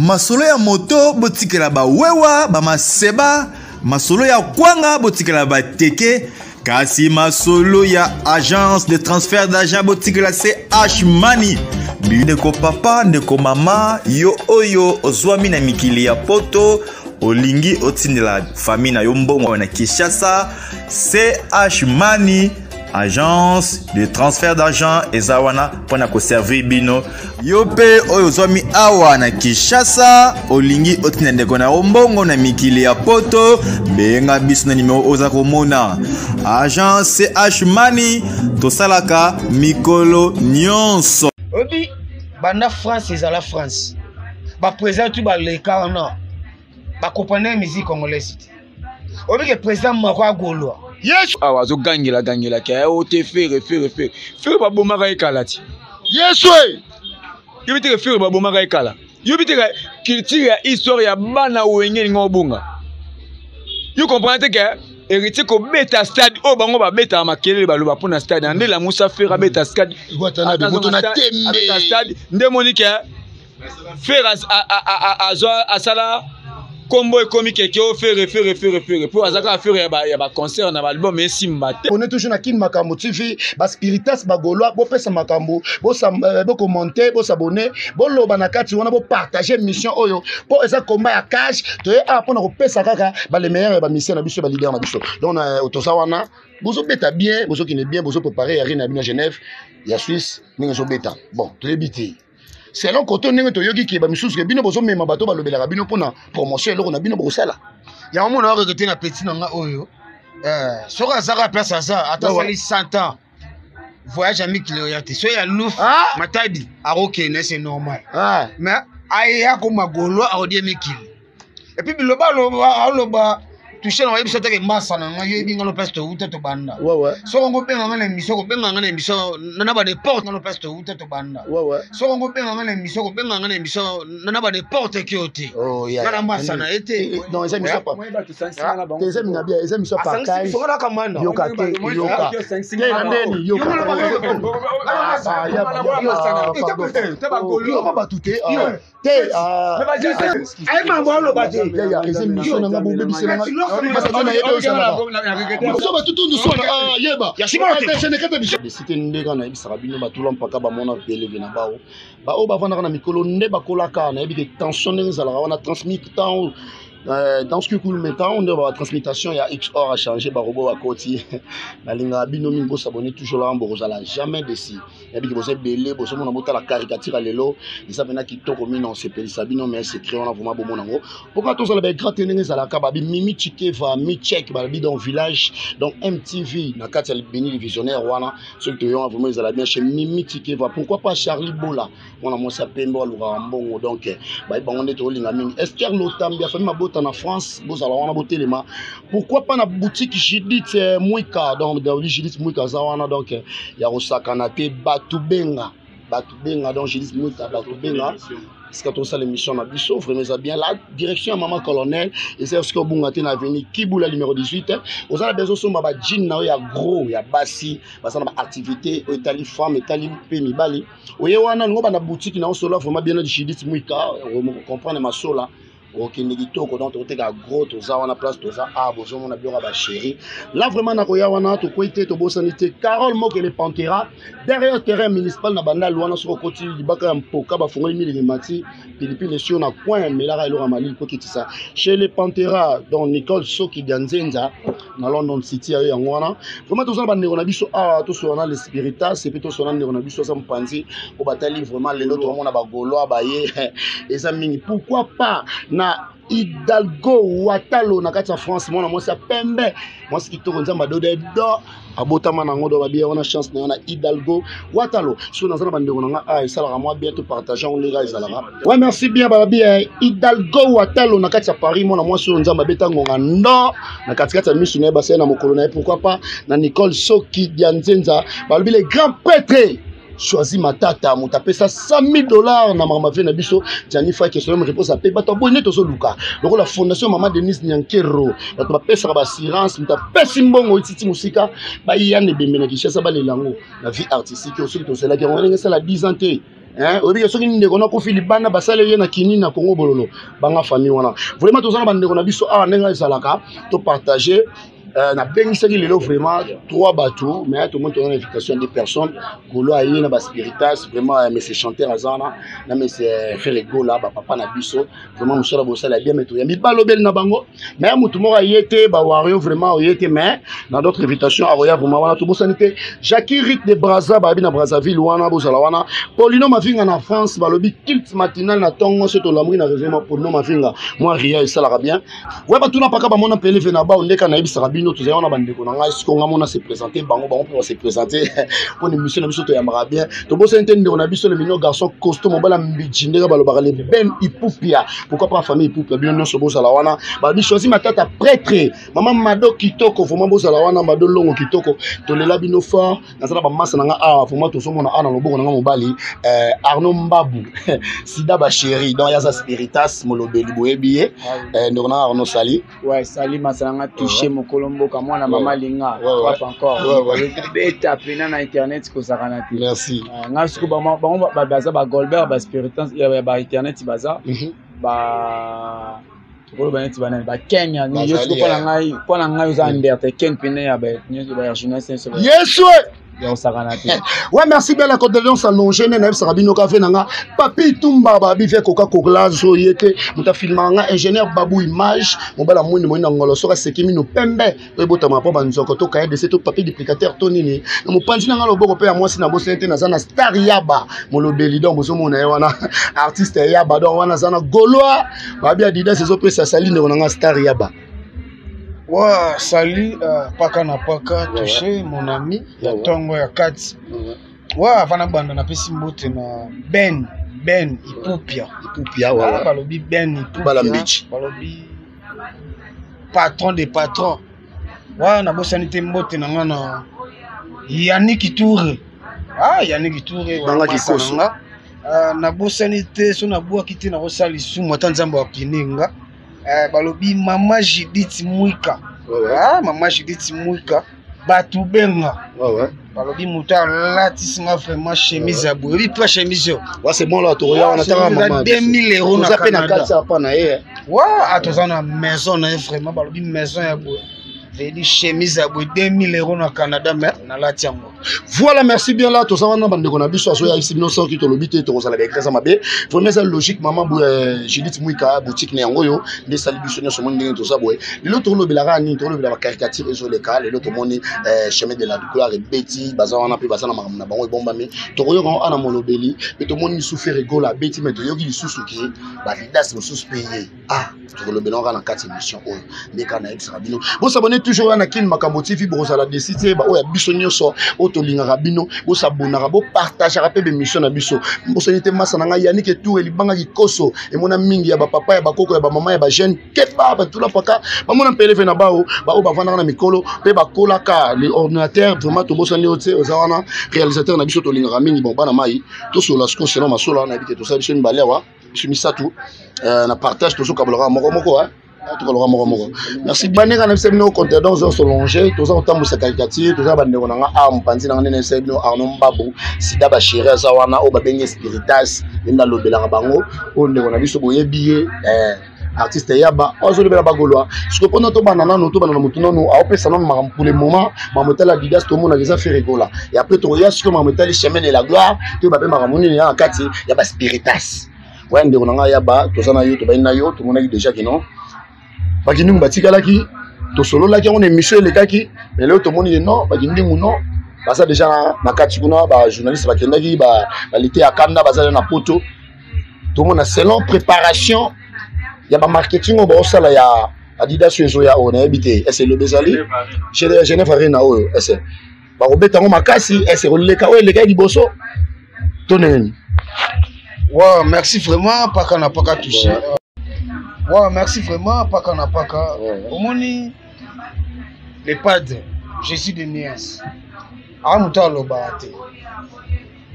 Masolo ya moto botikela ba wewa, ba maseba, masolo ya kwanga botikela ba teke, kasi masolo ya agence de transfert d'argent botikela CH Money. Ndeko papa, ndeko mama, yo oyo ozwami na mikili ya poto, olingi otindela famille na yo mbongo na Kinshasa, CH Money agence de transfert d'argent eza wana mpo na koservir bino. Yo mpe oyo ozwami awa na Kinshasa, olingi otinda ndeko na yo mbongo na mikili ya poto, benga biso na nimero oza komona. Agence CH Money, tosalaka mikolo nyonso. Oyebi banda France ezala France, ba président tu baleka wana bakompane musique congolaise te. Oyebi ke président moko agolwa Yesu awa azogangela gangela ke o te fere fere fere fere babomaka ye kala ti Yesu e yobi te ke fere babomaka ye kala, yobi te ke culture ya histoire ya bana wenge elinga obunga. Yo comprendre te ke héritier kobeta stade oyo bango babetaka makelele baloba mpo na stade nde lamusa fere abeta stade, abeta stade nde moni ke Ferre azwa asala kombo ekomi keke o Ferre Ferre Ferre Ferre po aza kaka Ferre ya ba concert na ba album esimba te. On est toujours na Kin Makambo TV, ba spiritas ba gaulois, bo pesa makambo, bo bo commenter, bo s'abonner, bo loba na kati wana bo partager mission oyo po eza combat ya cash, to ye a pona ko pesa kaka ba les meilleurs ba mission na biso ba leader na biso. Donc toza wana bozo beta bien, bozo kine bien, bozo préparer ya na bino Genève, ya Suisse, ndenge zo beta. Bon, toyebi te. Selon koto ndenge toyoki ke ba misusu ke bino bozomema bato balobelaka bino mpona promotion eloko na bino bokosala. Yango mona oyo te na petit na nga oyo. Soki azaka place aza, ata asali 100 ans. Voyage ya mikili oyo te. Soki ya Louf, Matadi, akokende, c'est normal. Mais aya koma gaulois akodie mikili. Et puis biloba aloba, aloba touche na oyebisa te ke masa na ngai yoyebi ngai no place towuta tobanda. Soki ongo obenga ngai na émission, kobenga ngai na émission na ba n'importe ngai no place towuta tobanda. Soki ongo obenga ngai na émission, kobenga ngai na émission na ba n'importe qui oyo te. Oh, yeah. Ngai na masa na ye te. Non, eza émission pa. Te, eza mina bien, eza émission partage. Yoka te, yoka. Te na ndeni, yoka. Ah, ya, ya, pardon. Yoka bato te. Ah. Te, ah. Aye mambo aloba te. Ya, ya, eza émission na nga, bobebisela nga. Parce que nayebi oyo ezalaka. Biso bato tundu sona, ah, yeba. Ya sima te. Ah, te, kata biso. Besite ndeka nayebisaka bino batula mpaka bamona beleve na bao. Ba oyo bavandaka na mikolo nde bakolaka, nayebi ke tension ndenge ezalaka wana transmitant, dans ce qui coule maintenant, on a la transmutation, il y a XOR a changé, barobo a koti. Nalinga bino mingi bo s'abonner toujours là, bozala jamais déçu. Nayebi ke boza ebele, bozomona botala caricature ya lelo, eza mpena kitoko mingi na osepelisa bino, mais secret wana vraiment bomona yango. Pourquoi tozala ba écran te ndenge ezalaka, babi Mimi Chikeva, Mi Check, balobi dans village, donc MTV na kati ya Beni le visionnaire wana, soki toyonga vraiment ezala bien chez Mimi Chikeva. Pourquoi pas Charlie Bola, mwana mwasi ya pembe alukaka mbongo, donc bayebi bango nde tolinga mingi. Esther Lotambi ya famille mabota na France, bozala wana botelema. Pourquoi pas na boutique Judith Mwika, donc dans Judith Mwika za wana, donc ya kosakana te, batu benga, batu benga, donc Judith Mwika batu benga. Esika tosala émission na biso vraiment eza bien. La direction ya mama colonel eza esika obunga te na avenue Kibula numéro 18. Oza na besoin osomba ba jean na yo ya gros ya basi, baza na ba activité oyo etali femme, etali mpe mibali. Oye wana ngo bana boutique na osola vraiment bien na Judith Mwika, comprendre masola. Okende kitoko, donc toteka gros, toza wana place toza a bozomona biloko ya ba chéri. Là vraiment nakoya wana tokwei te, tobosani te. Carole Mokele Pantera derrière terrain municipal na Bandal wana, soki okoti libaka ya mpoka bafongoli miliki mati pilipili esio na coin melaka eloko ya malili po kitisa chez les Pantera, donc Nicole Soki Dianzenza na London City ya yango wana. Vraiment toza na bandeko na biso awa, tosola na les spiritas et puis tosola na ndeko na biso aza mopanzi oyo batali vraiment lelo tokomona ba Gaulois baye eza mingi. Pourquoi pas na Hidalgo Watalo na kati ya France, mwana mwasi ya pembe, mwasi kitoko, Nzambe adode do abotama nango, do babia wana chance na yo na Hidalgo Watalo. Soki naza na bandeko na nga, ah, esalaka mwa bien to partager yango ndenge ezalaka. Ouais, merci bien balobi, Hidalgo Watalo na kati ya Paris, mwana mwasi oyo Nzambe abeta ngonga ndo na katikati ya misu na ye, basali na mokolo na ye. Pourquoi pas na Nicole Soki Dianzenza, balobi le grand prêtre Choisi Matata, moto apesa 100 000 $ na makambo na biso. Gianni Faki, selon réponse ape bato aboyi nde tozoluka lokola fondation Mama Denise Nyankero, bato bapesaka ba assurance, moto apesi mbongo etiti mosika, baya na ebembe na Kinshasa, balela yango na vie artistique oyo soki tozelaki yango ndenge esala 10 ans te. Hein, oyebi ke soki ndeko nakufi libanda basali ye na kini na Congo bololo banga famille wana. Vraiment toza na bandeko na biso awa ndenge ezalaka to partager. Nabengisaki lelo vraiment trois bato, mais tomoni toza na invitation de personnes. Golo aye na baspiritas, vraiment monsieur chanteur aza wana na monsieur Ferre Gola, bapapa na biso vraiment mosala bosala bien, mais toyambi balobeli na bango, mais motu moko aye te, bawario vraiment oye te, mais na d'autres invitations akoya vraiment wana. Tobosani te Jackie Rit de Braza, bayebi na Brazzaville wana, bozala wana. Paulino Mavinga na France, balobi culte matinal na ntongo so tolamuki na raisonnement. Paulino Mavinga, mwa ria esalaka bien. We batuna paka bamona peleve na bao ndeka nayebisaka bino tozali wana bandeko na ngai. Siko nga mona se présente bango, bango mpe base présente mpo na émission na biso toyambaka bien. Tobosani te ndeko na biso le mignon garçon costaud, mobala mbiji, ndenge balobaka le Ben Ipupia, pourquoi pas famille Ipupia, bino nyonso bozala wana. Balobi choisi matata prêtre, mama Mado kitoko, vraiment bozala wana. Mado Longo kitoko, tolela bino fort. Naza na bamasa na nga awa, vraiment tozomona awa na loboko na nga mobali Arnaud Mbabu Sida Bachéri, donc yaza spiritas molobeli, boyebi ye, ndeko na nga Arnaud Sali. Ouais, sali masala nga touché mokolo mboka mwana mama linga frappe encore beta pena na internet kozakana te. Merci. Nga siko bango baza ba Golbert, ba spiritas ya ba internet, baza ba tokoloba neti banani, bakenya yo siko. Mpo na ngai, mpo na ngai oza undertaken pene ya ba journaliste nyonso. Yesu ya kosakana te. Ouais, merci bien. La condoléance allongée nde nayebisaka bino kafe na nga Papi Tumba, babi ve koka kola zo ye te, moto afilmaka nga ingénieur Babu image, mobala mwini moi na ngolo, soki aseki mino pembe oyo ebotama mpo banzoko to kaye dese to papier duplicateur to nini na mopanzi na nga loboko mpe ya mwasi na bosani te. Naza na star Yaba molobeli, donc bozomona ye wana artiste ya Yaba, donc wana aza na Gaulois, babi Adidas ezopesa. Sali ndeko na nga star Yaba. Ouais, salut, paka na paka, touché, mon ami, ya tongo ya kati. Ouais, avant na banda napesi mbote na Ben Ipupia. Ipupia, ouais. Ah, balobi Ben Ipupia. Bala mbichi. Balobi patron des patrons. Ouais, nabosani te mbote na nga na Yannick Touré. Ah, Yannick Touré. Banga kikoso. Nabosani te so nabwaki te nakosala lisumu ata Nzambe akini nga. Balobi mama Judith Mwika. Ah, mama Judith Mwika bato benga. Balobi moto alatisi nga vraiment chemise ya boye, oyebi mpe chemise oyo. Ouais, c'est bon là, tokoya wana tanga mama. 2000 € na Toza pe na Canada. kati ya pa na ye. Wa toza na maison na ye vraiment, balobi maison ya boye vedi chemise ya boye 2000 € na Canada, mais nalati yango. Voilà, merci bien. Là toza wana bandeko na biso azoyebisi bino soki tolobi te tokozala baeglise mabe. Vraiment eza logique. Mama Judith Mwika, boutique na yango oyo nde esali biso nyonso. Omoni ndenge toza boye lelo, tolobelaka nini? Tolobela bacaricature ezoleka lelo. Tomoni chemin de la gloire ebeti, baza wana mpe baza na makambo na bango ebombami, tokoyoka yango ana molobeli. Mpe tomoni lisusu Ferre Gola abeti, me toyoki lisusu ke balidas mosusu mpe ye. Ah, tokolobela kaka na kati émission oyo nde kaka nayebisaka bino bosabone toujours wana na Kin Makambo TV, bokozala desi te. Baoyo ya biso nyonso oyo tolingaka bino, bosabonaka, bopartageaka mpe bémission na biso. Bosani te masa na ngai Yannick Tour, libanga kikoso emona mingi ya bapapa, ya bakoko, ya bamama, ya bajeune keba batula paka bamona mpeleve na bao baoyo bavandaka na mikolo mpe bakolaka le ordinateur. Vraiment tobosani yo te, oza wana réalisateur na biso tolingaka mingi. Bon, bana mai tosola siko selon masola nayebi te, tosala biso mibale awa, biso misato na partage, tozokabolaka moko moko, tokoloka moko moko. Merci bandenge na biso bino contredon ozo solonge, toza kotambwisa caricature, toza bandeko na nga awa mopanzi na nga ndenge nayebisa bino Arnaud Mbabu Sida Bashiri aza wana, oyo babengi spiritas nde alobelaka bango. Oyo ndeko na biso boyebi ye, artiste Yaba oyo azolobela bagolwa. Sikoyo mpona tobanda nano, tobanda na motu nano aopesa nano makambo pour le moment. Makambo etali Adidas tomonaka eza Ferre Gola, et après tokoya sikoyo makambo etali chemin de la gloire, toyeba mpe makambo nini ya na kati ya baspiritas. Waya ndeko na ngai Yaba, toza na yo, tobayi na yo. Tomonaki déjà kino bakindingu batikalaki, tosololaki yango na émission elekaki, mais lelo tomoni ke non, bakindingu non, baza déjà na kati kuna. Bajournaliste bakendaki balite ya kanda, baza na poto. Tomona selon préparation ya bamarketing oyo baosala ya Adidas oyo ezoya oyo, nayebi te ese elobi ezali Genève Arena oyo, ese bakobeta yango makasi, ese koleka oyo elekaki liboso to ndenge nini? Ouais, merci vraiment, paka na paka touché. Ouais, merci vraiment, paka na paka. Omoni, le padre, Jésus de Nias. Ah, moto alobaka te.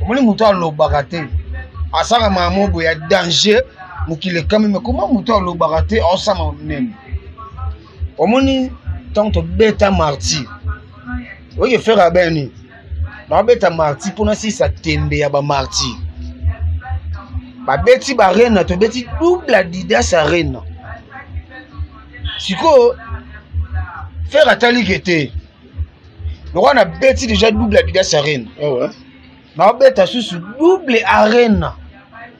Omoni moto alobaka te. Asala makambo boye ya danger, mokili ekami, mais comment moto alobaka te aosala monene? Omoni ntango tobeta martyr, oyoki Ferre abeni, naobeta martyr mpona silisa tembe ya bamartyr. Babeti ba arena, tobeti double Adidas Arena. Sikoyo Ferre atali ke te lokola nabeti déjà double Adidas Arena. Ah ouais. Naobeta susu double Arena.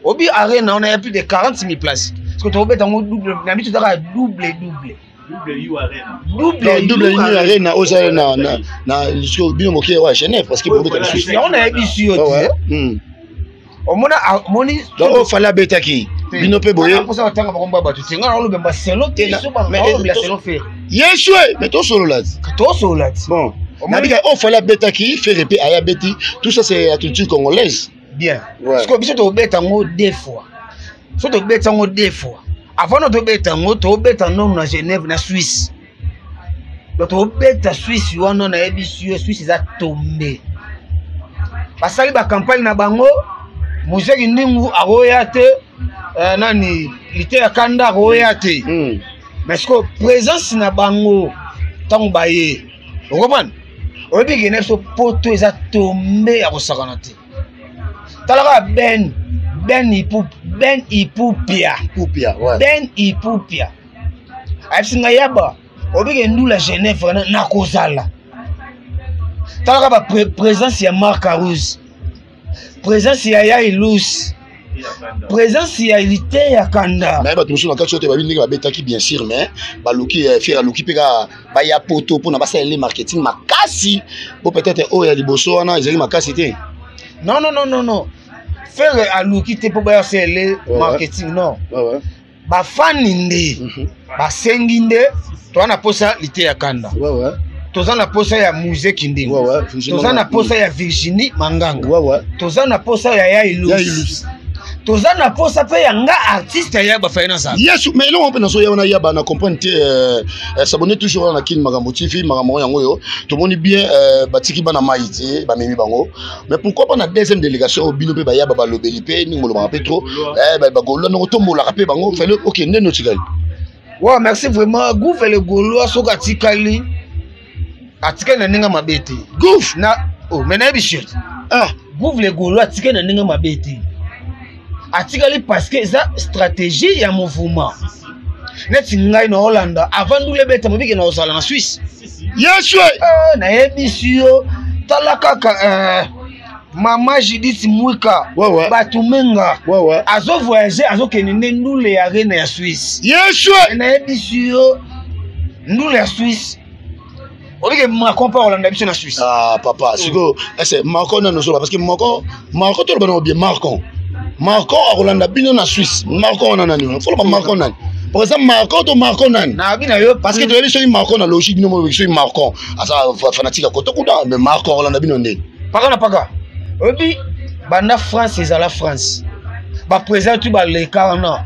Obi Arena on a plus de 40 000 places. Parce que tobeta yango double na biso tozaka double double. Double U Arena. Double, double U Arena oza na na na lisiko bino moke wa Genève parce que bobeta lisusu. Yango nayebisi yo te. Omona omoni donc oyo fallait abetaki bino mpe boye mposa batanga bakombo ya bato te ngai naolobemba selo te naolobela selo Ferre yesu e mais tosolola ti tosolola ti bon nabika oyo fallait abetaki Ferre mpe aya abeti tout ça c'est la culture congolaise bien parce que biso tobeta yango deux fois so tobeta yango deux fois avant no tobeta yango tobeta nono na Genève na Suisse donc tobeta Suisse wana nayebisi yo Suisse eza tombe basali bacampagne na bango muzeki ndingu akoya te euh, nani liteya kanda akoya te mm. mais sikoyo présence na bango ntango baye okomprendre oyebi ke na biso poto eza tombe ya kosakana te talaka ben ben ipup ben ipupia ipupia ouais. ben ipupia ayebisi ngai yaba obike ndula Genève wana nakozala talaka ba présence ya Marc Aruse présence ya Yai Lus présence ya lite ya kanda naye bato mosusu na kati oyo te babi ndenge babetaki bien sûr mais baluki eh, fier aluki mpe kaka baya poto mpona basalele marketing makasi po peut-être oyo ya liboso wana ezali makasi te non non non non non Ferre aluki te mpo baya salele marketing non ouais, ouais. Bafani nde basengi nde toza na posa lite ya kanda ouais, ouais. toza na posa ya Musée Kindingu ouais, ouais. Virginie toza na Manganga. posa ya Virginie Manganga ouais, ouais. toza na posa ya Ya Yailus Ilus. toza na posa mpe ya nga artiste ya bafaye nazala yesu mais eloko mpe nazoya wana yaba na comprendre te euh, euh, s'abonner toujours wana na Kin Makambo TV makambo yango oyo tomoni bien euh, batiki bana mai te bamemi bango mais pourquoi pas na deuxième délégation oyo bino mpe bayaba balobeli mpe ndenge bolobaka mpe trop eh, bagaulois ndenge otombolaka mpe bango fale ok ndeni otikali wa merci vraiment gouve le gaulois soki atikali atikali na ndenge mabe te gouve na oh, mais nayebi shirt ah gouve le gaulois atikali na ndenge mabe te atikali parce que eza stratégie ya mouvement neti ngai na Hollande avant ndula ebeta mobike na kozala na Suisse yesu eh, nayebisi yo tala kaka eh, mama Judith Mwika ouais, ouais. bato menga ouais, ouais. azo voyage azokende nde ndule ya arena ya Suisse yesu nayebisi yo ndule ya Suisse obike Macron mpe akolanda biso na Suisse ah papa sikoyo ese Macron nano ozoloba parce que Macron Macron toloba nango bien Macron Macron akolanda bino na Suisse Macron wana nani wana foloba Macron nani par exemple Macron to Macron nani nayebi na yo parce que toyebi soki Macron na logique bino moyebi soki Macron aza fanatique ya koto kuna mais Macron akolanda bino ndeni paka na paka oyebi banda France ezala France baprésident tu baleka wana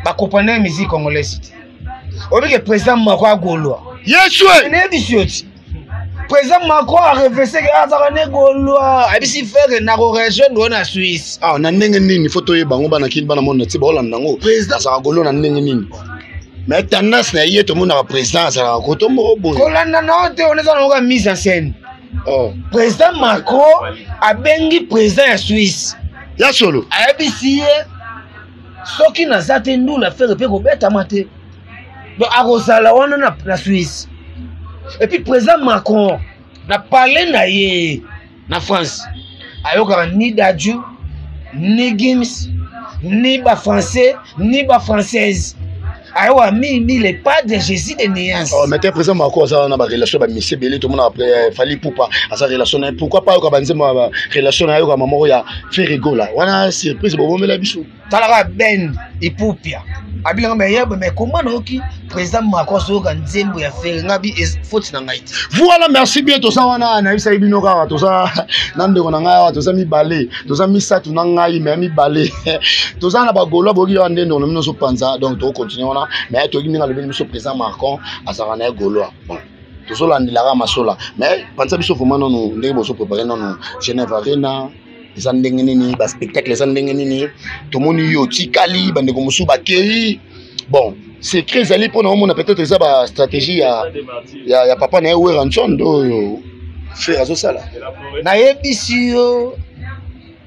bakopana ya musique congolaise te oyebi ke président Macron agolwa yesu nayebisi yo ti président Macron arevese ke azalaka ne gaulois ayebisi Ferre nako rejoindre oyo na Suisse ah na ndenge nini fo toyeba yango bana kini bana mona ti baolanda yango azalaka gaulois na ndenge nini mais tendance na ye tomonaka président azalaka koto moko boye kolanda na yo te wana eza nango ka mise en scène oh. Président Macron abengi président ya Suisse ya solo ayebisi ye soki naza te ndula Ferre mpe kobetama te donc akozala wana na, na Suisse et puis président Macron na palais na ye na France ayokaka ni Dadju ni Gims ni bafrançais ni bafrançaise ayokaka mingi le padre Jésus de nuance oh, mais te président Macron aza na barelation bamisi ebele tomona après Fally Ipupa aza relation na ye pourquoi pas ayoka banzembo ya relation na ye ayoka moko ya Ferre Gola wana surprise bobomela biso talaka Ben Ipupia abilanga me yeba me koma nayoki président Macron azoyoka nzembo ya Ferre nga bi faute na ngai te voilà merci bien toza wana nayebisaki bino kaka toza na ndeko na ngai awa toza mibale toza misato na ngai me mibale toza na bagaulois boyoki kaka nde ndeko na bino ozopanza donc tokocontinue wana mais toyoki ndenge alobeli biso président Macron azalaka na ye gaulois bon tozolandelaka masola mais panza biso vraiment nanu ndenge bozoprépare nanu Genève Arena eza ndenge nini baspectacle eza ndenge nini tomoni yo otikali bandeko mosusu bakei bon secret ezali mpona omona peut-être eza bastratégie ya, ya, ya papa na ye Werrason oyo Ferre azosala nayebisi yo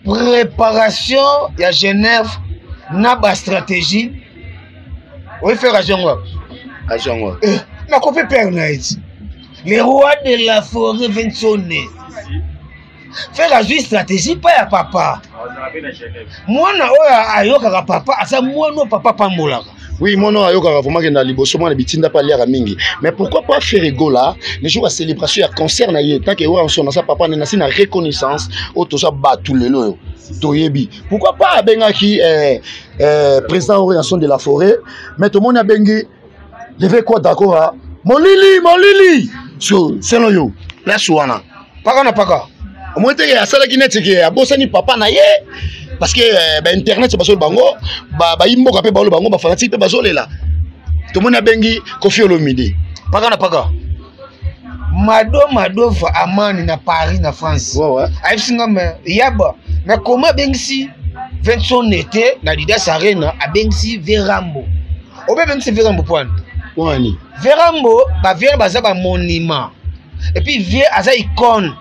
préparation ya Genève. Na ba stratégie oyo Ferre azwi yango wapi? Azwi yango wapi? Eh, nakope père na ye ti le roi de la forêt Vensone. Ferre azwi stratégie pa ya papa. Mwana oyo ayokaka papa aza mwana oyo papa apambolaka. Oui, mwana oyo ayokaka vraiment kenda liboso, mwana bitinda mpe aliaka mingi. Mais pourquoi pas Ferre Gola le jour ya célébration ya concert na ye, tant que Werrason aza papa nde nasi na reconnaissance oyo toza bato lelo oyo toyebi, pourquoi pas abengaki président Werrason de la forêt? Mais tomoni abengi leve quoi, d'accord, molili molili. So selon yo, place wana paka na paka, omoni teke asalaki neti ke abosani papa na ye, parce que bainternet bazoloba bango, bayi mboka mpe bazoloba bango, bafanatike mpe bazolela. Tomoni abengi Koffi Olomide. Paka na paka, Mado Madova Amani na Paris, na France. Ouais, ouais. Ayebisi nga me yaba, mais comment abengisi Vincent ete na Adidas Arena, abengisi Verambo obe abengisi Verambo poani? Wani Verambo bavieux baza bamonument, et puis vieux aza icône.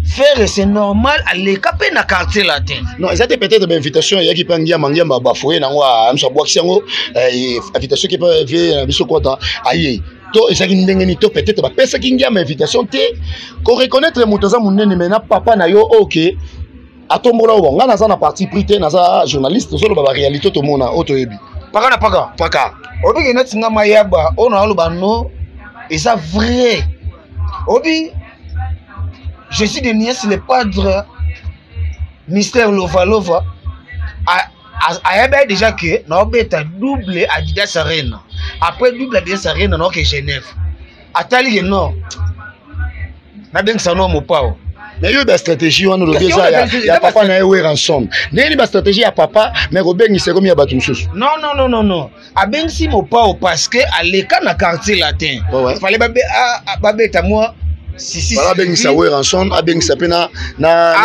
Ferre, c'est normal aleka mpe na Quartier Latin. Non, eza te, peut-être bainvitation eyaki mpe ngiama ngiama, bafoye nango, miso abwakisi yango invitation ki mpe vieux na biso kota aye to ezalaki ndenge nini, to peut-être bapesaki ngiama invitation te. Koreconnaître moto aza monene, mais na papa na yo oke atombola oyo. Ngai naza na parti pris te, naza journaliste, tozoloba baréalité tomona oyo toyebi. Paka na paka. Paka. Obiki neti nga mayaba oyo naoloba no eza vrai. Obi Jésus de Nies, le padre Mystère Lova Lova, ayebaki déjà ke naobeta double Adidas Arena. Après double Adidas Arena, naoke Genève. Atali ke non, nabengisa no mopao. Mais yo, bastratégie wana olobi eza ya papa na ye Werrason. Ndenge nini bastratégie ya papa, mais kobengisa ekomi ya bato mosusu? Non, non, non, non, non, abengisi mopao parce que aleka na Quartier Latin. Fallait babeta mwa sisi abengisa Werrason, abengisa mpe na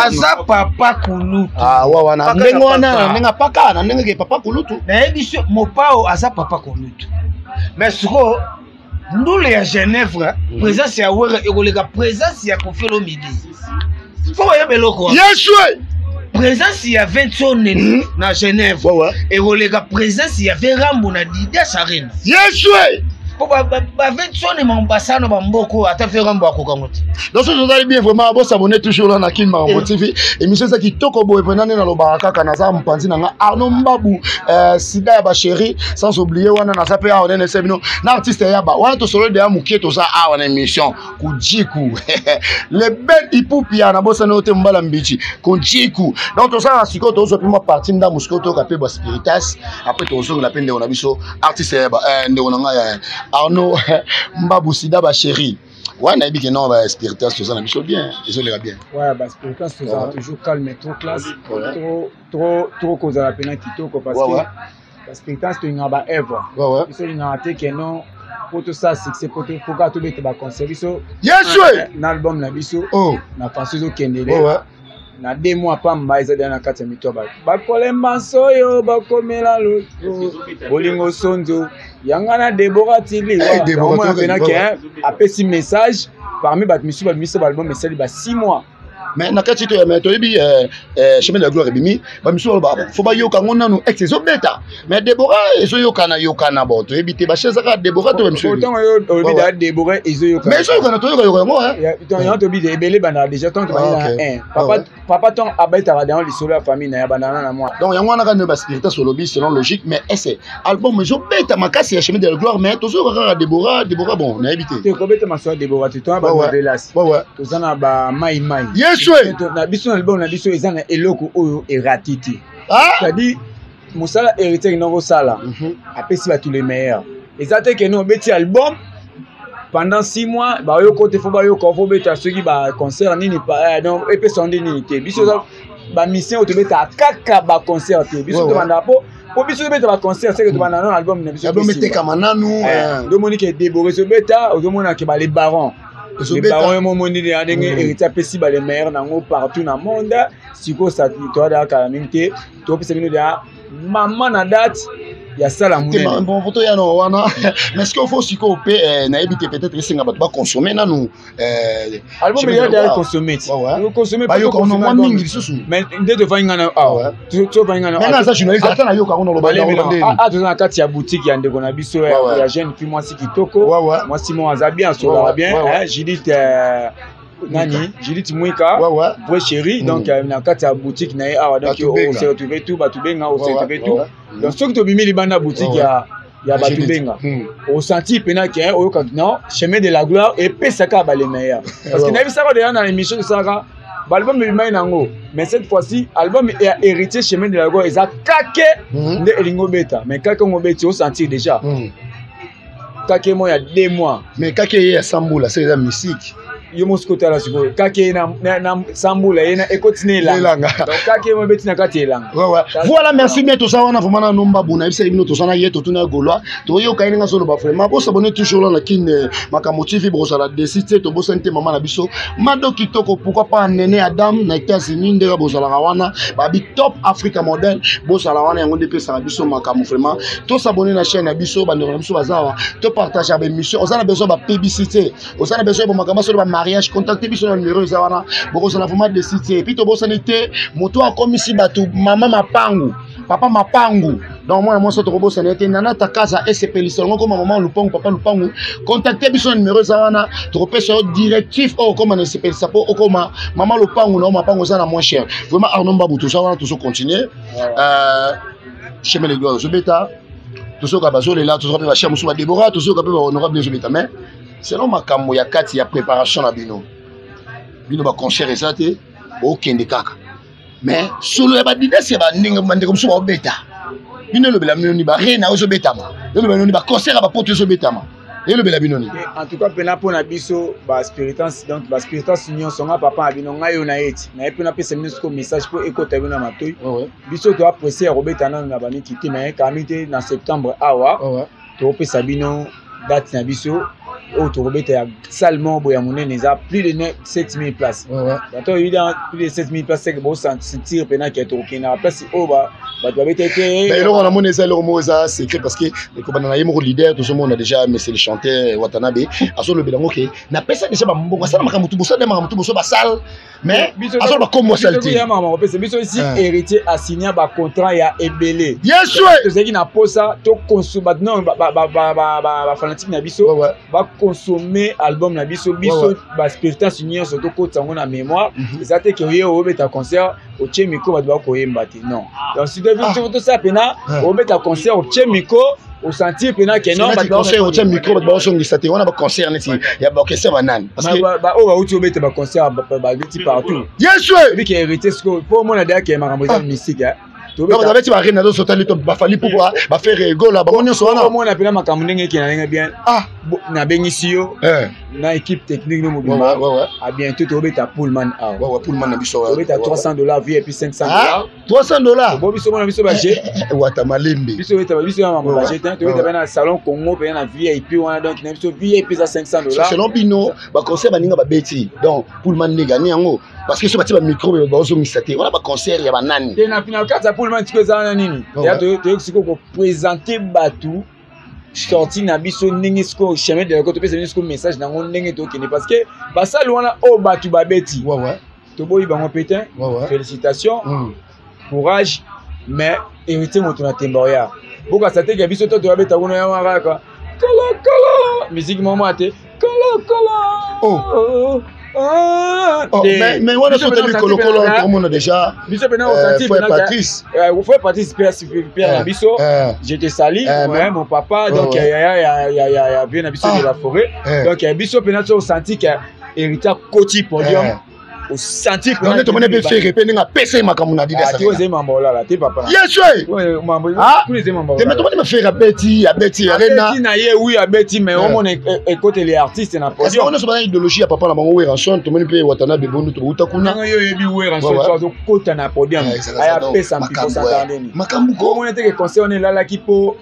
aza papa kulutu. Ah, wa wana ndenge wana, na ndenge apaka, na ndenge ke papa kulutu. Nayebi so mopao aza papa kulutu, mais sikoyo ndule ya Genève, présence ya Wera ekoleka présence ya Koffi Olomide. Fo oyeba eloko. Yesu! Présence ya Ventone na Genève ekoleka présence ya Verambo na Adidas Arena. Yesu! Po baventone mambasano bamboko, ata Verambo akokango te. Donc soki tozali bien, vraiment bosabone toujours là na Kin Makambo TV. Émission eza kitoko boye mpena nde nalobaka kaka. Naza mopanzi na nga Arno Mbabu, sida ya bachéri, sans oublier wana naza mpe awa nene se bino na artiste yaba wana tosololi deya mokie. Toza awa na émission Kujiku le bel ipupia, nabosani oyo te, mobala mbici Kujiku. Donc tozala sikoyo, tozwa mpe mwa parti ndambo sikoyo, toyoka mpe baspiritas. Après tozongela mpe ndeko na biso artiste yaba, ndeko na ngai Arno Mbabu, sida bachéri wana. Nayebi ke non, baspiritas toza na biso bien, ezoleka bien. Ouais, baspiritas tozala toujours calme, trop classe, trop trop trop, kozala mpena kitoko, parce que baspiritas tolingaka baœuvre. Biso olingaka te ke non, po tosala succès, po kaka tobeta baconcert. Biso Yesu na album na biso na façon ezokendele na 2 mois pamba, eza deya na kati ya mito ya bato. Bakolemba nsoyo, bakomela loto bolingo sonzo yanga na Debora Tili. Omona mpena ke apesi message parmi bato misusu babimisa baalbum esali ba 6 mois. Mais na kati to, mais toyebi Chemin de la gloire ebimi, bamisusu baloba fo bayoka yango nanu ex ezobeta, mais Debora ezoyokana yokana. Bon, toyebi te bache ezaka Debora to bamisusu. Ntango oyo olobi da Debora ezoyokana. Mais ezoyokana, toyokayoka yango. Yango toyebi te, ebele bandaka déjà ntango tobandi na 1 papa papa, ntango abetaka dango lisolo ya famille na ye, abandana na mwa. Donc yango wana kaka nde baspiritas olobi selon logique. Mais ese album ezobeta makasi ya Chemin de la gloire, mais tozoyoka kaka Debora, Debora. Bon, nayebi te. Te, kobeta masolo ya Debora te. Tona banovelas, toza na bamai mai. Yesu! Na biso, na album na biso, eza na eloko oyo erati te, c'est-à-dire mosala héritier kenda kosala, apesi bato le meilleur. Eza te kende obeti album pendant 6 mois, bayoka te, fo bayoka, fo beta soki baconcert nini, donc epesa nde nini te. Biso eza bamission oyo tobetaka kaka baconcert te. Biso tobandaka po biso tobeta baconcert seke tobanda nano album na biso. Album etekama nanu. Ozomoni ke Debora ezobeta, ozomona ke bale baron, le baron yo momoni ya ndenge héritier apesi bale meilleur nango partout na monde. Sikoyo toadaka kala mingi te, topesa bino deya mama na date. Ya sala monene. Bon, poto ya no wana. Mais ce qu'il faut sikoyo mpe nayebi te, peut-être esenga bato baconsommer nanu. Album eya deya consommé ti consommé, bayoka ono mwa mingi lisusu. Mais nde tovandi nga na awa, tovandi nga na nga aza journaliste, ata nayoka ngo naloba. A toza na kati ya boutique ya ndeko na biso ya jeune fille, mwasi kitoko, mwasi moko aza bien, asolaka bien, Judith nani, Judith Mwika, vrai chéri. Donc na kati ya boutique na ye awa, donc on se retrouve tout, bato benga, on se retrouve tout. Donc soki tobimi libanda boutique ya bato benga, osenti mpena ke oyoka non, Chemin de la gloire epesaka ba les meilleurs, parce que nayebisaka deja na émission tosalaka, baalbum ebimai nango, mais cette fois-ci album ya Héritier Chemin de la gloire eza kake nde elingi obeta, mais kake ngo obeti, osentir déjà kake mo ya 2 mois. Mais kake ye ya sambula se eza mystique. Yo mo sikoyo tala sikoyo kake ye na sambula ye na ekoti na elanga, donc kake mo ebeti na kati ya elanga. Voilà, merci bien. Toza wana vraiment na nomba buna yebisaki bino, toza na ye, totuna ya Gaulois, toyoka ye ndenge azoloba. Vraiment, bosabone toujours la na Kine Makambo TV, bokozala desi te. Tobosani te mama na biso Mado Kitoko, pourquoi pas Nene Adam na États-Unis, ndenge bozalaka wana babi Top Africa Model, bozala wana, yango nde epesaka biso makambo. Vraiment, tosabone na chaîne na biso, bandeko na biso baza awa, topartage baémission. Oza na besoin bapublicité, oza na besoin makambo solo bamariage, contacte biso na numéro eza wana, bokozala vraiment desi te. Et puis tobosani te moto akomisi bato mama mapangu, papa mapangu, donc mwana mwasi tokobosana ye te, Nana Takaza esepelisa yango koma mama lupangu, papa lupangu. Contacte biso na numéro eza wana, tokopesa yo directif oyo okoma na esepelisa mpo okoma mama lupangu na yo, mapangu eza na moins cher. Vraiment, Arnaud Mbabu, toza wana, tozocontinue Chemin de gloire ozobeta, tozoyoka bazolela, tozoka mpe bachef mosusu badebora, tozoyoka mpe bahonorable ezobeta. Mais selon makambo ya kati ya préparation na bino, bino baconcert eza te, bokende kaka, mais solo ya badidasi ya bandenge, bandeko mosusu baobeta, bino elobela bino nini? Barena ezobetama, elobela bino nini? Baconcert ya bapoto ezobetama, elobela bino nini? En tout cas mpena mpona biso baspiritance, donc baspiritance nyonso, nga papa na bino, ngai oyo na ye ti naye mpe napesa bino siko message mpo ekota bino na matoi. Biso toapprécie ya kobeta nano na bamiki te, mais kami te na septembre awa tokopesa bino date na biso oyo tokobeta ya salle moko boye ya monene, eza plus de 7000 places. Bato oyebi, plus de 7000 places, seke bosentir mpena ke tokokende na place oyo bato babeta te. Eloko namoni eza eloko moko eza secret, parce que ekobanda na ye moko leader, tozomona déjà monsieur le chanteur Watanabe azolobela yango ke napesa déjà bambongo, asala makambo tu, bosala makambo tu, boso basale, mais azoloba kombo asali te. Kopesa biso esi Héritier asigna bacontrat ya ebele. Yesu! Tozalaki na posa tokonsoma, non, bafanatike na biso bakonsome album na biso, biso baspiritance nyonso tokotisa yango na mémoire. Eza te ke oye obeta concert, otie micro, bato bakoyemba te, non. Donc si tosala mpena obeta concert, otie micro, osentir mpena ke non. Concert otie micro, bato baosongisa te, wana baconcert neti ya baorchestre banani? Oyo bauti obeta baconcert, babeti partout. Yesu! Ebiki Héritier sikoyo mpo omona deya ke makambo eza mystique. Babeti barena, tozotali to bafali pupa, baFerre Gola, bango nyonso wana. Omona mpena makambo ndenge ekende, ndenge bien. Nabengisi yo na équipe technique no mobimba, à bientôt, tobeta Pullman awa. Pullman na biso. Tobeta 300 $ VIP, 500 $. 300 $. Bo biso mona biso baje. Wata malembe. Biso beta, biso ya mambo baje te, tobeta pe na salon Congo, pe na VIP wana, donc na biso VIP eza 500 $. Selon bino, baconcert baninga babeti, donc Pullman nde gani yango, parce que so batie bamicro, bazongisa te, wana baconcert ya banani? Te, na kati ya Pullman tiko eza wana nini, ya toyoki sikoyo koprésente bato sorti na biso ndenge sikoyo Chemin de la topesa bino sikoyo message nango ndenge tokende, parce que basali wana oyo bato babeti, toboyi bango mpe te. Félicitation, courage, mais Héritier moto na temba oya bokasa teke biso to toyabeta kuna ya wana kaka kolokolo musique moko te kolokolo. Oh. Oh, mais wana so toyebi kolokolo, tokomona déjà. Biso mpena. Frère Patrice. Frère Patrice, père na biso, je te salue, mon papa, donc ya ya ya ya ya vieux na biso de la forêt. Donc biso mpena so osenti ke Héritier akoti podium, osanti. Nde tomoni mpe Ferre mpe ndenge apesa ye makambo na Adidas. Te, ozali mambo olala te, papa. Yesu! Te, mais tomoni mpe Ferre abeti, abeti Arena. Na ye, oui, abeti, mais omona ekoteli artiste na podium nyonso bana idéologie ya papa na bango Werrason. Tomoni mpe Watanabe bondu tobouta kuna. Yo oyebi Werrason azokota na podium, ayapesa mpiko santa ndeni. Makambo. Ko omona teke concert wana elalaki mpo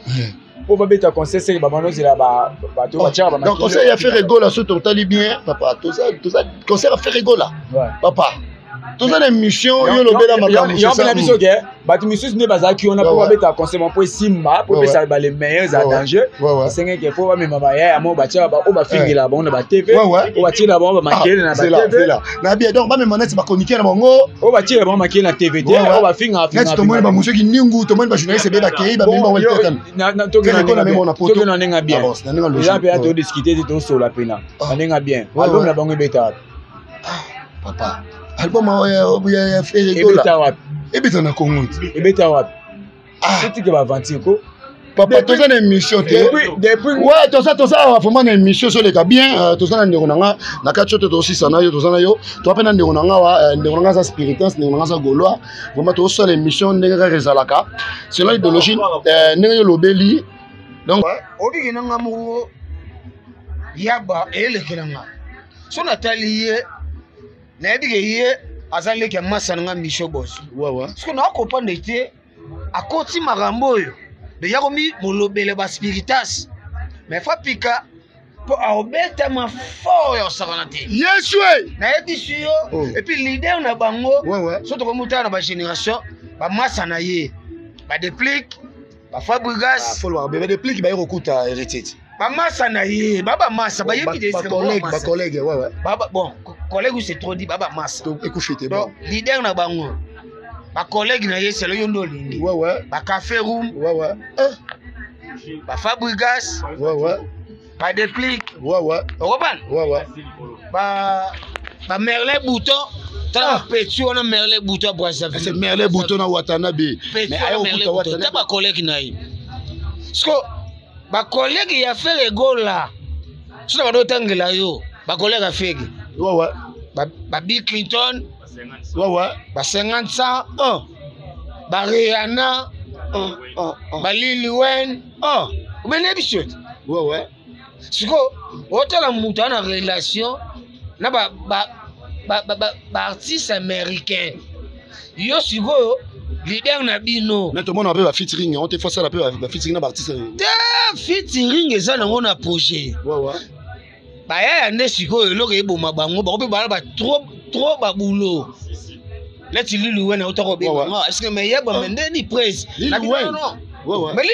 babeta concert, seke babanda ozela bato batiaka. Donc concert ya Ferre Gola, so totali bien, papa, toza concert ya Ferre Gola, papa. Toza na émission, yo lobela makambo. Yo mpe na biso ke bato misusu nde bazalaki wana mpo babeta conseil mpo esimba, mpo epesa bale meilleurs ya danger. Esengeki mpo bamema bayaya mo batia oyo bafingela bango na batv, oyo batiela bango bamakele na batv. Na bien, donc bamema neti bachroniqueur na bango. Oyo batiela bango makele na tv te, oyo bafingaka. Neti tomoni bamosuki ningu, tomoni bajournaliste ebele bakei, bamemi bango litekana. Tokende na ndenge bien, eza mpe ya todiscute te, tosola mpena na ndenge bien. Album na bango ebeta wapi? Papa, album ya Ferre Gola ebeta wapi? Ebeta na Congo. Ebeta wapi? Totike baaventure ko. Papa, toza na émission te. Ouais, toza awa vraiment na émission, ezoleka bien. Toza na ndeko na nga na kati oyo te, tosisa na yo, toza na yo, toza mpe na ndeko na nga wa. Ndeko na nga aza spiritas, ndeko na nga aza gaulois. Vraiment tozosala émission ndenge kaka ezalaka, selon idéologie ndenge yo olobeli. Donc obiki na nga moko yaba eyelekela nga. So natali ye, nayebi ke ye aza leki ya masa na nga Micho Bos. Soki nakoprendre te, akoti makambo oyo deja komi molobele baspiritas, mais fa pika mpo aobetama fort ya kosakana te. Yesu! Nayebisi yo. Et puis leader na bango, so tokomutala na bagénération, bamasa na ye, badeplique, bafabrigas. Badeplique baye kokuta Héritier ti. Bamasa na ye, babamasa bayebi. Bacollègue, ouais. Bon, collègue, c'est trop dit, babamasa. Ekufi te. Bon, leader na bango, bacollègue na ye, selo yo nde olingi. Bacafé room, bafabrigas, badeplique. Okopana bamerlin bouton, tala petit wana Merlin Bouton ya Brazzaville. Merlin Bouton na Watanabe. Ta bacollègue na ye, siko bacollègue ya Ferre Gola, so na bando otangela yo bacollègue ya Ferre, ba Bill Clinton, ba 50 cent, ba Rihanna, ba Lil Wayne, obene biso te. Siko otala moto aza na relation na baartiste américain, yo sikoyo leader na bino. Mais tomona mpe bafeaturing yango te, fosala mpe bafeaturing na baartiste. Te, featuring eza nango na projet. Bayaya nde sikoyo eloko eboma bango, bango mpe bala ba trop trop babulo neti Lil Wayne auta kobenga. Est-ce que meyeba me ndeni presse? Mais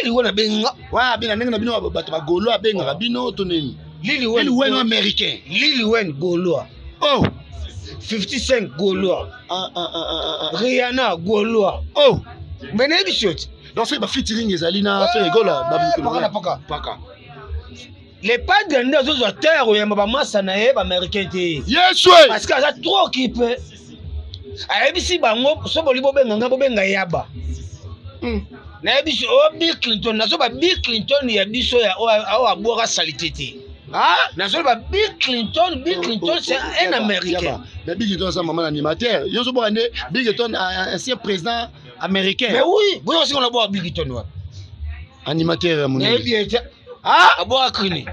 Lil Wayne abenga. Wa abena ndenge na bino bato bagolo, abengaka bino to nini? Lil Wayne américain. Lil Wayne gaulois. Oh. 55 gaulois. Ah, ah, ah, ah. Rihanna gaulois. Oh. Mais nayebi so ti. Donc soki bafeaturing ezali na Ferre Gola? Paka paka paka, le padre nde azozwa terre oyamba bamasa na ye baaméricain te. Yesu! Parce que aza trop occupé. Ayebisi bango: so boli bobenga nga, bobenga yaba. Nayebisi oyo Bill Clinton, nazoba Bill Clinton ya biso ya oyo abwaka saleté te. Nazoloba Bill Clinton. Bill Clinton, c'est un Américain. Mais Bill Clinton aza mama na animateur. Yo ozoboka nde Bill Clinton, ancien président américain. Mais oui, boyo sikoyo naboka Bill Clinton wapi? Animateur ya monene. Nayebi ete abwaka krini.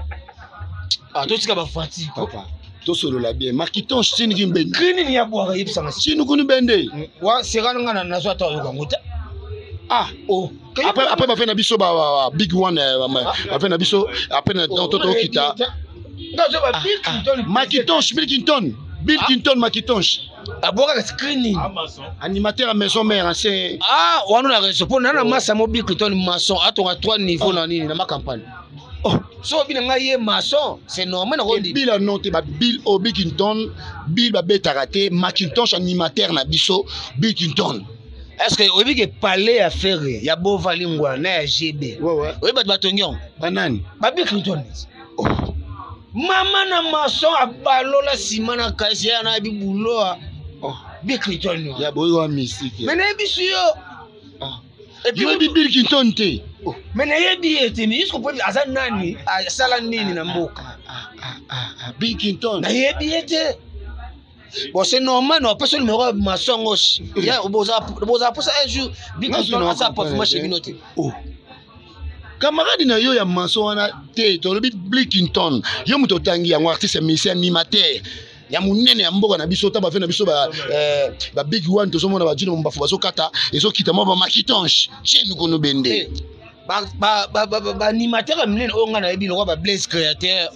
Totika bafati. Papa, tosolola bien. Makitonche tiniki mbende. Krini nini yabwaka? Yebisanga. Tinukuni bende. Wa sera nga na nazwa ata oyoka ngo te. Oh, après bafe na biso ba big one, bafe na biso après na to tokita. Makitonche, Bill Clinton, Bill Clinton, Makitonche. Abwakaka screening. Animateur à Maison Mère, ancien. Ah, wana na raison mpo nana masa mo Bill Clinton maçon, atonga trois niveau na nini na macampagne. Oh. So obi na ngai ye maçon, c'est normal na kondi. Bill non te, ba Bill o Bill Clinton, Bill babetaka te. Macintosh animateur na biso Bill Clinton. Est ce que oyebi ke palais ya Ferre ya Bovali Ngwa na ya GB, oyebi bato batongi yango? Banani? Ba Bill Clinton. Oh. Mama na maçon abalola nsima na kasi ya na yebi buloa. Oh. Bill Clinton. Ya boyi wa mystique. Mais nayebi si yo. Yoyebi Bill Clinton te? Mais nayebi ye te, mais jusqu'au point aza nani, asala nini na mboka? Bill Clinton. Nayebi ye te. Bon, c'est normal, na opesa numéro ya maçon yango. Bozala mposa un jour Bill Clinton asala performance chez bino te. Oh. Camarade na yo ya maçon wana te, tolobi Bill Clinton. Yo moto otangi yango, artiste musicien animateur ya monene ya mboka na biso. Ta bafe na biso ba, ba big one, tozomona bajino mbafu bazokata, ezokita mwa bamakitonche tieni kono bende. Baanimateur ya minene oyo ngai nayebi lokwa ba Blaise Créateur.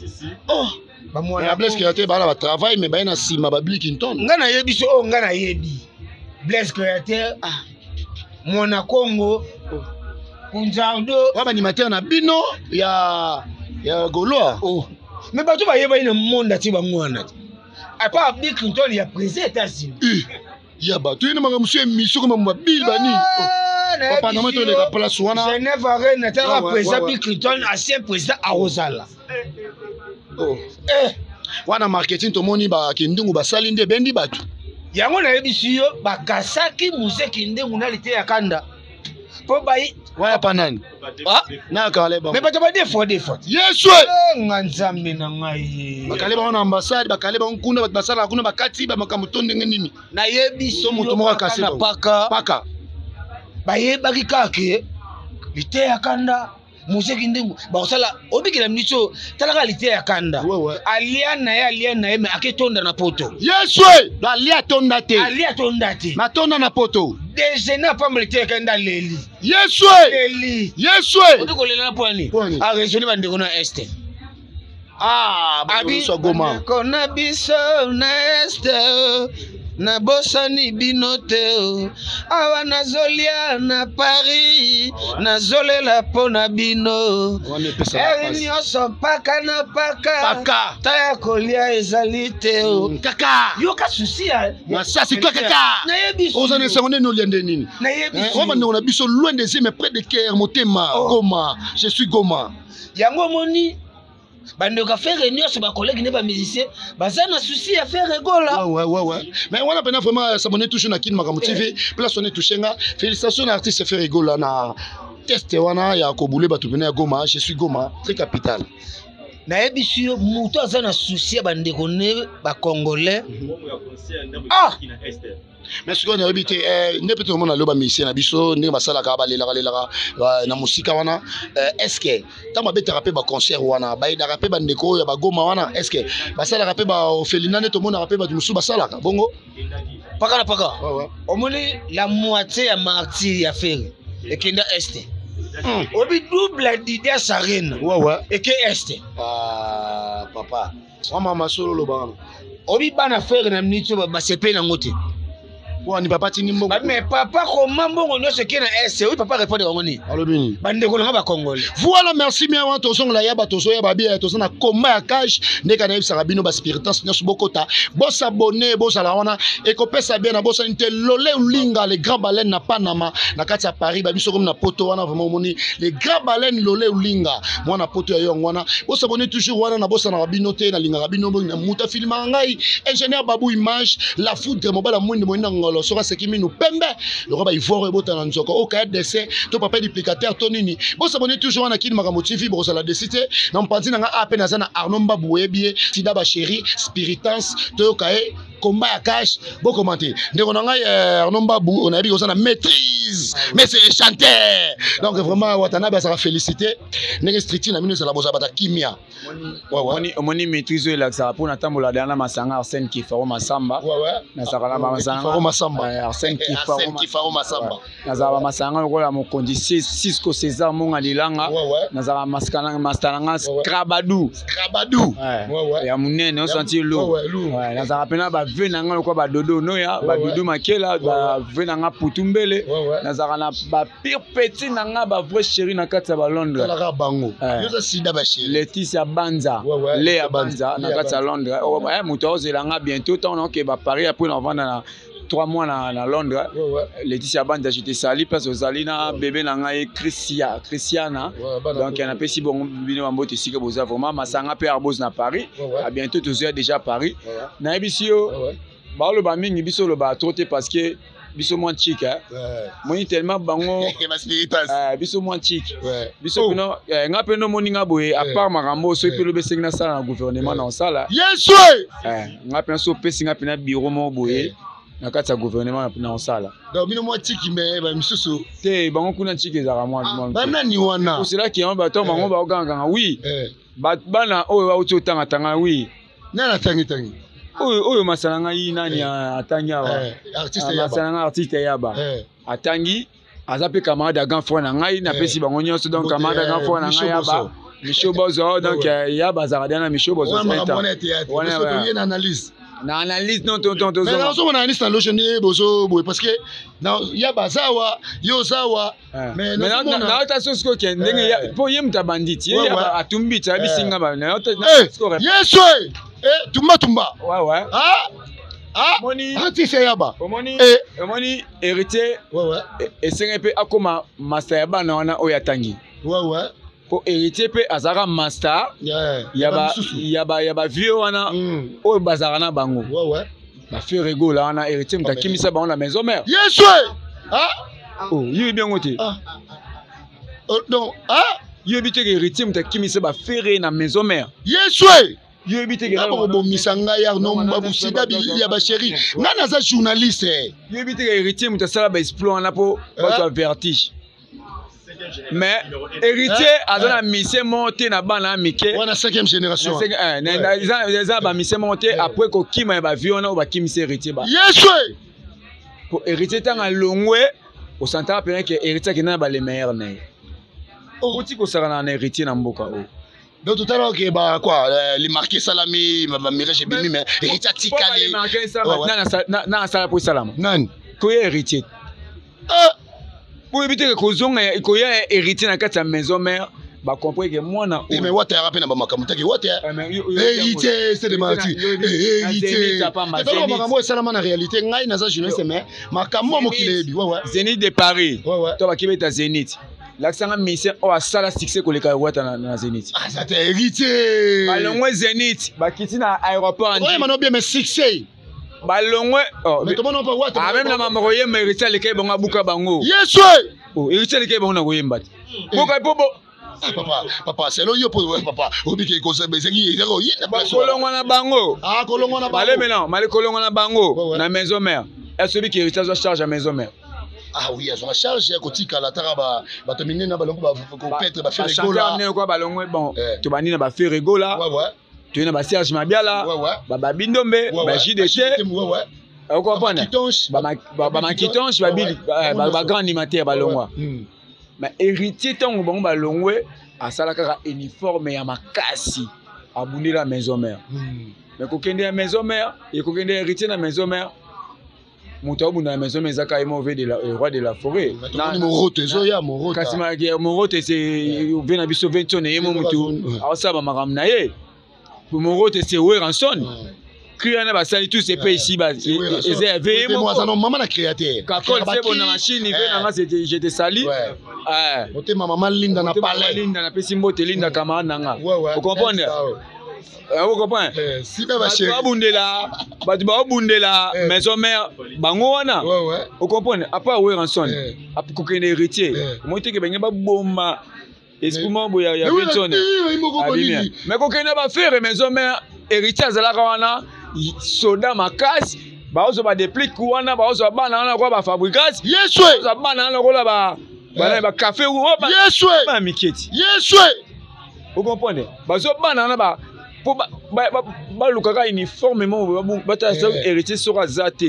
Oh. Bamwana Blaise Créateur bala ba travail mais baye na nsima ba Bill Clinton. Nga nayebi so oyo nga nayebi Blaise Créateur, ah, mwana Congo Kunzardo wa baanimateur na bino ya Gaulois. Oh. Mais bato bayebani na monde atie bango wana te, à part Bill Clinton ya président États-Unis. Ya bato ye na makambo mosusu émission koma babili banini papa na toleka place wana. Genève Arena, talaka président Bill Clinton, ancien président, akozala. Oh. Eh, wana marketing tomoni bakindungu basali nde ebendi bato. Yango nayebisi yo, bakasaki muzeki ndengu na lite ya kanda mpo bai Waya pa nani nakale bango. Mais bato ba deux fois deux fois. Yesu! Nga Nzambe na ngai. Bakale bango na ambassade, bakale bango kuna, bato basalaka kuna bakati bamakambo to ndenge nini. Nayebi So moto moko akase na bango. Paka paka bayebaki kaka ke lite ya kanda, mozeki ndengu bakosala obikela miso. Talaka lite ya kanda. Wewe. Alia na ye, alia na ye, mais aketonda na poto. Yesu, alia tonda te. Alia tonda te. Matonda na poto. Déjeuner apamba, lite ya kanda aleli. Yesu! Leli. Yesu! Obi kolela na pwani. Pwani. Araisonne bandeko na Est. Ah, Abi biso Goma. bandeko na biso na Est, nabosani bino te o. Awa nazolia na Paris, nazolela mpo na bino. Wana epesaka Eri pasi. nyonso mpaka na paka. Paka. Ta ya kolia ezali te o. Kaka. Yoka susi ya Masasi kaka. Nayebi Oza na esango nini, olia nde nini? Nayebi. Oyo bandeko na biso loin des yeux mais près de cœur, motema. Oh. Goma, je suis Goma. Yango omoni bandeko ya Ferre nyonso, bacollègue ne, bamusicien baza na susi ya Ferre Gola. Ouais. Mais wana pena vraiment s'abonner toujours na Kin Makambo TV, place on est touché nga. Félicitations na artiste Ferre Gola na test wana ya kobule bato pena ya Goma, je suis Goma, très capital. Nayebisi yo, moto aza na susi ya bandeko ne bacongolais, ah. Mais sikoyo nayebi te nde mpe tomona lelo bamusicien na biso ndenge basalaka, balelaka lelaka na mosika wana. Est ce que ntango babetaka mpe baconcert wana, bayedaka mpe bandeko oyo ya bagoma wana? Est ce que basalaka mpe baorphelinat nde tomonaka mpe bato mosusu basalaka bongo? Paka na paka. Ouais. Omoni la moitié ya martyr ya Ferre ekenda Est. Obi double ya Didas Arena eke Est. Ah, papa wama masolo oloba wana. Obi bana Ferre na miniti oyo basepeli nango te. Wani papa tindi mbongo. Mais papa, koma mbongo nyonso eke na Est. Oyi papa répondre bango nini? Alobi nini? Bandeko nanga bacongolais. Voilà, merci bien. Wana tozongola yaba, tozoyeba bien, toza na koma ya cage ndenge nayebisaka bino baspiritance nyonso, bokota, bosabone, bozala wana, ekopesa bien. Na bosani te Lole Olinga, le grand baleine na Panama, na kati ya Paris, babiso komi na poto wana. Vraiment omoni le grand baleine Lole Olinga, mwana poto ya yongo wana. Bosabone toujours wana, na bosanaka bino te, nalingaka bino. Moto afilmaka ngai, ingénieur Babu Image, la foudre, mobala mwindi moyina ngolo, soki aseki minu pembe lokola baivoire ebota na nzoko oyo kaya dessin to papa duplicateur to nini. Bosabone toujours wana Kini Makambo TV, bokozala desi te. Na mopanzi na nga a mpe naza na Arnaud Mbabu, oyebi ye, sida bachéri spiritance, toyoka ye komba ya cash. Bokomante ndeko na ngai Arnaud Mbabu, onayebi koza na maîtrise, mais c'est chanteur. Donc vraiment Watanabe azalaka félicité ndenge structure na bino ezala, bozala bata kimia. Ouais. Omoni maîtrise oyo elakisaka mpo natambola deya na masanga Arsène Kifaro Masamba. Nazalaka na bamasanga Kifaro Masamba. Arsène Kifaro. Arsène Kifaro Masamba. Nazalaka bamasanga lokola mokonzi Cisco César Monga Lilanga. Nazalaka masika na nga Krabadou. Krabadou. Ya monene, osanti lo. Nazalaka mpena bave na nga lokola badodo noya, badudu makela, bave na nga putu mbele. Nazalaka na bapire petit na nga, bavrai chéri na kati ya balondres. Talaka bango. Yo oza sida bachéri. Leticia Banza. Lea Banza na kati ya Londres. Oh, moto aozela nga bientôt ntango naokeba Paris, après navanda na 3 mois na Londres. Leticia Banza, je te salue place ozali na bébé na ngai Christia, Christiana. Donc napesi bongo bino bambote esika boza. Vraiment masanga mpe Arbose na Paris. À bientôt, tozoya déjà Paris. Nayebisi yo, baoloba mingi, biso oloba trop te parce que biso mwa ntike moni tellement bango. Baspiritas. Biso mwa ntike, biso pino nga mpe nomoni nga boye, à part makambo soki mpe lobi esengi nasala na gouvernement na osala. Yesu! Nga mpe so opesi nga mpe na bureau moko boye na kati ya gouvernement na osala. Donc bino mwa tiki, mais bamisusu te, bango kuna ntike ezalaka mwa banani wana? Oselaki yango, bato bango baokangakanga, oui. Bana oyo bauti otangatanga, oui. Nani atangitangi? Oyo masala ngai nani atangi awa? Artiste Yaba. Masala ngai artiste Yaba atangi, aza mpe camarade ya grand frère na ngai. Napesi bango nyonso. Donc camarade ya grand frère na ngai Yaba. Micho Bozo, donc ya bazalaka deja na Micho Bozo. Wana na analyse. Na analyse non tonton tozo. Mais nazo mona analyse na loge nde bozo boye parce que na ya bazawa yo zawa. Mais na na ta so siko ke ndenge ya po ye muta bandit ye ya atumbi ta bisinga ba na ta siko. Yesu eh tumba tumba. Ouais ouais. Ah ah moni artiste yaba. Omoni omoni héritier. Ouais ouais. Esenge pe akoma master ya bana wana oyo atangi. Ouais ouais. Po héritier pe azalaka master ya ba ya ba ya ba vieux wana oyo bazalaka na bango. Ouais ouais. Ba Ferre Gola wana héritier mutu akimisa bango na maison mère. Yesu! Ah! Oh, yo yebi yango te. Ah. Oh, donc, ah! Yo yebi te que héritier mutu akimisa ba Ferre na maison mère. Yesu! Yo yebi te que nga bokobomisa ngai Arnaud Mbabu sida ya ba chéri. Nga naza journaliste. Yo yebi te que héritier mutu asala ba exploit wana po bato ya vertige. Mais héritier aza na mission moko te na bana ya mike wana 5e génération eza ba mission moko te après kokima ya ba vieux wana oyo bakimisi héritier ba Yesu po héritier ntango alongwe osantaka mpena ke héritier akenda na ba les meilleurs na ye oti kosakana na héritier na mboka oyo. Donc tout à l'heure que bah quoi les marqués salami ba mirage ebimi mais héritier atikali na asala po esalama nani koya héritier po yebi te kozonga koya héritier na kati ya maison mère ba comprendre que mwana oyo mais wata yaka pe na ba makambo take wata héritier c'est des martyrs héritier tala makambo esalama na réalité ngai naza journaliste mais makambo mokili eyebi ouais ouais Zénith de Paris ouais ouais to bakibeta Zénith lakisanga musicien oyo asala succès koleka wata na Zénith. Ah, ça t'est héritier. Balongwe Zénith, bakiti na aéroport. Ouais, mano bien mais succès. Balongwe oh, mais tomona pa wata. Ah même na mama koyemba héritier aleka bango abuka bango. Yesu. Oh, héritier aleka bango na koyemba te. Boka po bo Ah, papa, papa, c'est le yo pour papa. Obi ke kosa bezaki ezako yinda place. Kolongwa na bango. Ah, kolongwa na bango. Allez maintenant, male kolongwa na bango na maison mère. Est-ce que héritier azwa charge à maison mère? Ah oui, azwa charge ya kotikala taka ba bato minene na balongo ba kopetre ba Ferre Gola. Ba quoi balongo bon, to bani na ba Ferre Gola. Ouais ouais. To na ba Serge Mabiala. Ouais ouais. Ba Babi Ndombe, ba JDT. Ouais ouais. Vous comprenez? Ba ba Makitonche, ba ba grand animateur balongwa. Mais héritier tango bango balongwe asala kaka uniforme ya makasi abundela maison mère. Mais kokende ya maison mère, et kokende héritier na maison mère, moto abunda na maison mère ezaka ye mauvais de la roi de la forêt. Moroto ezoya moroto. Kasi moroto c'est ve na biso 20 ye mo mutu asala makambo na ye. Moroto c'est Werrason. Cri na basali tous ces pays ici bas eza veille mo moi non maman na créateur. Kakol c'est bon na machine ve na nga c'était je te sali. Motema maman Linda na palais. Linda na pesi mbote Linda camarade na nga. Vous comprenez? Vous comprenez? Si ba chérie. Babundela, bato babundela maison mère bango wana. Vous comprenez? À part Werrason, kokende héritier. Moi te ke benge ba bomba esprit moko ya ya Wilson. Abimi. Mais kokende ba faire maison mère héritier azalaka wana soda makasi baozo ba déplique wana baozo bana wana kwa ba fabricas. Yesu. Baozo bana wana kola ba bana ba café ou ba Yesu. Ba miketi. Yesu. Vous comprenez? Bazo bana wana ba po ba ba lukaka uniforme mo ba ta héritier sera zate.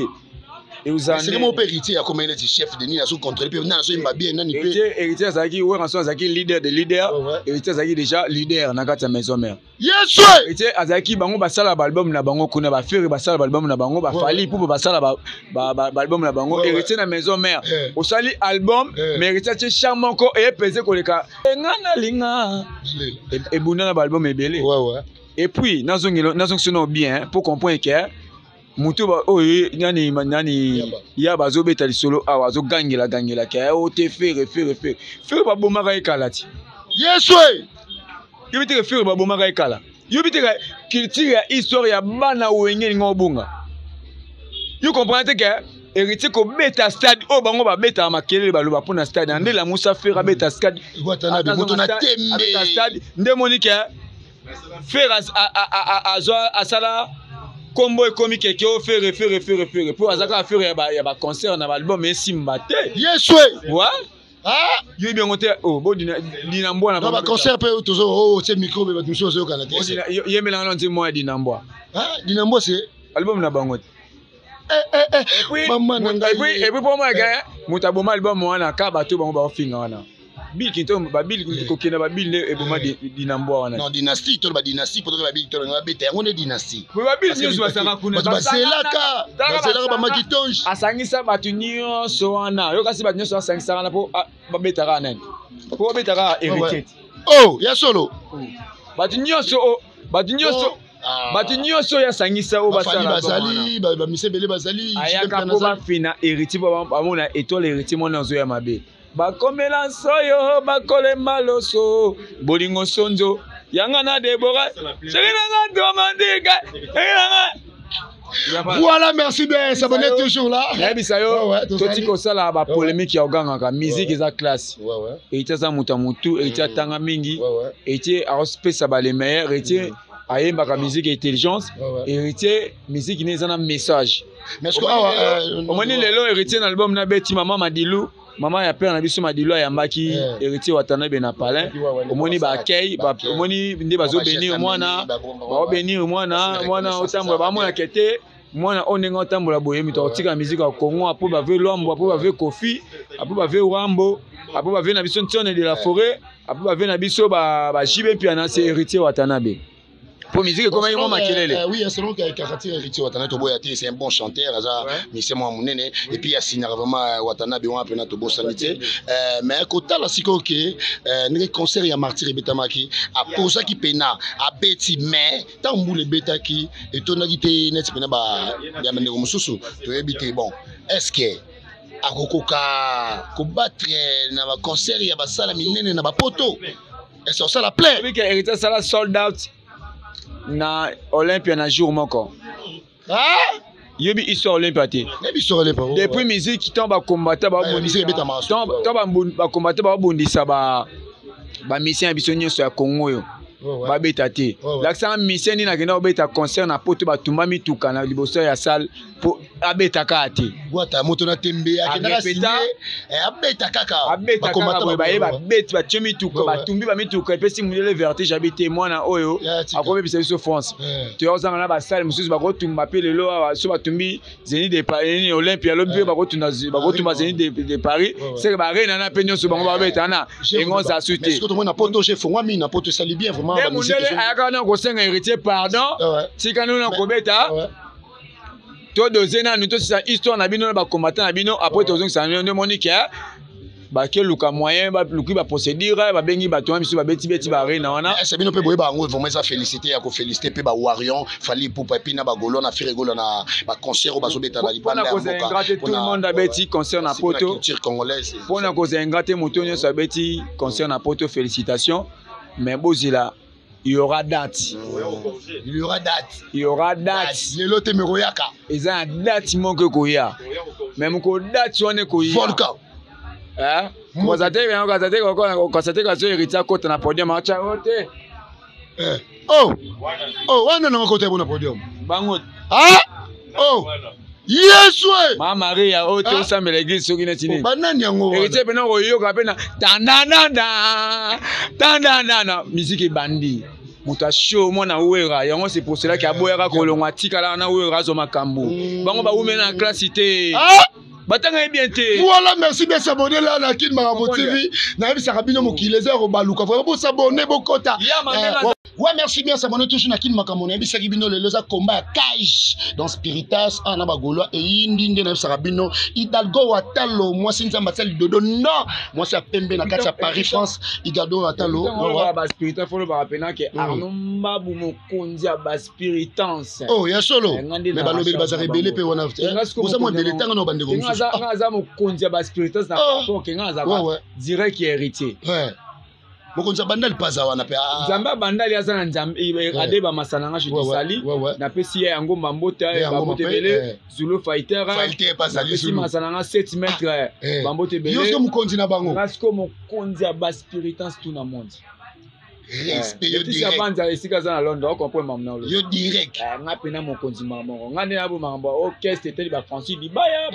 C'est mon père héritier a comme un chef de nini azo contrôler pe nana so yemba bien nani pe héritier azalaki Werrason azalaki leader de leader héritier azalaki déjà leader na kati ya maison mère. Yesu. Héritier azalaki bango basala ba album na bango kuna ba Ferre basala ba album na bango ba Fally Ipupa basala ba ba album na bango héritier na maison mère. Osali album mais héritier atie chant moko et pesé koleka ngana linga ebunda na ba album ebele. Ouais ouais. Et puis nazongelo nazongsono bien pour comprendre que mutu ba oyo nani nani ya bazobeta lisolo awa azogangela gangela ke o te Ferre Ferre Ferre Ferre babomaka ye kala ti. Yesu. Yo te Ferre babomaka ye kala. Yo te culture ya histoire ya bana wenge ninga obunga. Yo comprends te que héritier ko beta stade o bango ba beta makelele baloba pona stade ndela Musa Ferre beta stade. Watana moto na tembe. Beta stade nde monike Ferre azwa asala kombo ekomi keke o Ferre Ferre Ferre Ferre po azaka Ferre ya ba concert na ba album esimba te. Yesu. Ouais. Ah, yo bien te oh bo dina dina mbwa na ba concert pe tozo oh c'est micro be bato mosusu bazokana te. Yemela ngana nzi mwa dina mbwa. Ah, dina mbwa c'est album na bango te. Maman na ngai. Et puis pour moi gars, moto aboma album wana ka bato bango ba finga wana. Bill Clinton, ba Bill kokenda ba Bill nde eboma dinambwa wana. Non, dynastie to ba dynastie po to ba Bill to ba beta yango nde dynastie. Mais ba Bill nyonso basanga kuna. Bato bazelaka, bazelaka ba makitonge. Asangisa bato nyonso wana. Yo kasi bato nyonso asangisaka na po babetaka nani? Po babetaka héritier. Oh, ya solo. Bato nyonso bato nyonso bato nyonso oyo asangisa oyo basala bazali bamise ebele bazali ayaka mpo bafina héritier mpo bamona étoile héritier mwana azoya mabe bakomela nsoyo bakolemba loso bolingo sonzo yanga na debora soki nanga domandika soki nanga. Voilà, merci bien. S'abonner toujours là. Nayebisa yo, toti kosala ba polémique ya ogangaka. Musique eza classe. Héritier aza moto ya motu, héritier atanga mingi, héritier aopesa ba les meilleurs, héritier ayembaka musique intelligence, héritier musique ne eza na message. Omoni lelo héritier na album na beti mama Madilu, mama ya père na biso Madilu ayambaki héritier Watanabe na palin. Omoni ba accueil, omoni nde bazo bénir mwana, bao bénir mwana, mwana otambola bamona kete mwana oyo ndenge otambola boye moto akotika musique ya Congo apo bave Lwambo, apo bave Kofi, apo bave Rambo, apo bave na biso Ntione de la forêt, apo bave na biso ba JB Mpiana, c'est héritier Watanabe. Po musique ekomaki mwa makelele. Oui, selon Karati Héritier Watanabe toboya te, c'est un bon chanteur, aza musicien mwa monene et puis asignaka vraiment Watanabe wana mpena tobosani te. Mais kotala sikoyo ke ndenge concert ya Martyr ebetamaki, aposaki pena abeti, mais ntango mbula ebetaki etondaki te neti pena ya bandeko mosusu toyebi te. Bon, est-ce que akokoka kobattre na ba concert ya basala minene na bapoto? Est-ce que osala plein? Oyebi ke Héritier asala sold out na Olympia na jour moko. Ah! Yebi histoire Olympia te. Yebi histoire Olympia. Depuis musique tant ba combattant ba musique ebeta maso. Tant ba combattant ba bundisa ba ba musicien ya biso nyonso ya Congo yo. Babeta te. Lakisa musicien nini akenda kobeta concert na poto batumba mituka na liboso ya salle po abeta kaka te. Wata moto na tembe akendaka signer, abeta kaka. Abeta kaka boye baye babeti batie mituka batumbi ba mituka epesi mundele vertige abi te mwana oyo akobebisa biso France. Toya kozanga na basale mosusu bakotumba mpe lelo awa so batumbi Zénith de Paris Olympia lobi mpe bakotumba Zénith de Paris. C'est que barena na mpe nyonso bango babeta na engo za su te. Mais soki tomoni na poto efongwami na poto esali bien vraiment ba musique. Mundele ayaka na kosenga héritier pardon. Tika nanu na kobeta. To doser nanu tosisa histoire na bino na ba combattant na bino après tozongisa nde moni ke bakeluka moyen baluki ba procédure babengi bato wana biso babeti beti ba arena wana. Est-ce bino pe boyeba yango vraiment eza félicité ya ko félicité pe ba Warrior Fally Ipupa et puis na ba Golo na Ferre Gola na ba concert oyo bazobeta na libanda ya mboka. Tout le monde abeti concert na poto. Culture congolaise. Pona kozala ingrate moto nyonso abeti concert na poto, félicitations. Mais bozela, il y aura date. Il y aura date. Il y aura date. Lelo te meroyaka. Eza na date moko ekoya. Mais moko date wana ekoya. Volcan. Hein? Kozate yango kozate ko kozate ko so héritier kota na podium acha ote. Oh. Oh, wana na kota bona podium. Bango. Ah! Oh. Yesu! Ma Maria ote osambela église soki neti nini? Banani yango wana? Héritier pena koyoka pena tandananda tandananda musique ebandi. Moto a show mwana wera yango c'est pour cela que aboyaka kolongwa atikala na wera azwa makambo. Bango bawumela na classe te. Ah! Batanga ye bien te. Voilà, merci bien s'abonner là na Kin Makambo TV. Nayebisaka bino mokili eza ya kobaluka. Vraiment bosabonner bokota. Ya, ma mère, Ouais, merci bien s'abonner toujours na Kin Makambo. Nayebisaki bino lelo eza combat ya cage dans Spiritas ana ba Gaulois et indi nde nayebisaka bino Hidalgo Watalo mwasi nzambe atia lidodo non mwasi ya pembe na kati ya Paris France Hidalgo Watalo. Ouais, ba Spiritas faut ba rappeler que Arnaud Mbabu mokonzi ya ba Spiritance. Oh, ya solo. Mais balobeli baza rebelle pe wana. Boza mwa ebele tanga na bandeko mosusu. Nga aza mokonzi ya ba Spiritance na rapport ke nga aza direct ya héritier. Mokonzi ya bandali paza wana pe. Nzambe ya bandali aza na nzambe, ade ba masana nga je te sali. Napesi ye yango mbambote, bambote ebele, Zulu fighter. Fighter pa sali Napesi Zulu. masana nga 7 mètres, bambote ebele. Yo so mokonzi na bango. Nga siko mokonzi ya ba Spiritance tout na monde. Respect yo Laetitia direct. Banza esika aza na Londres, o comprendre maman na olo. Yo direct. Nga pena mokonzi mama moko. Nga nde na bo makambo ya orchestre etali ba Francis Dibaya,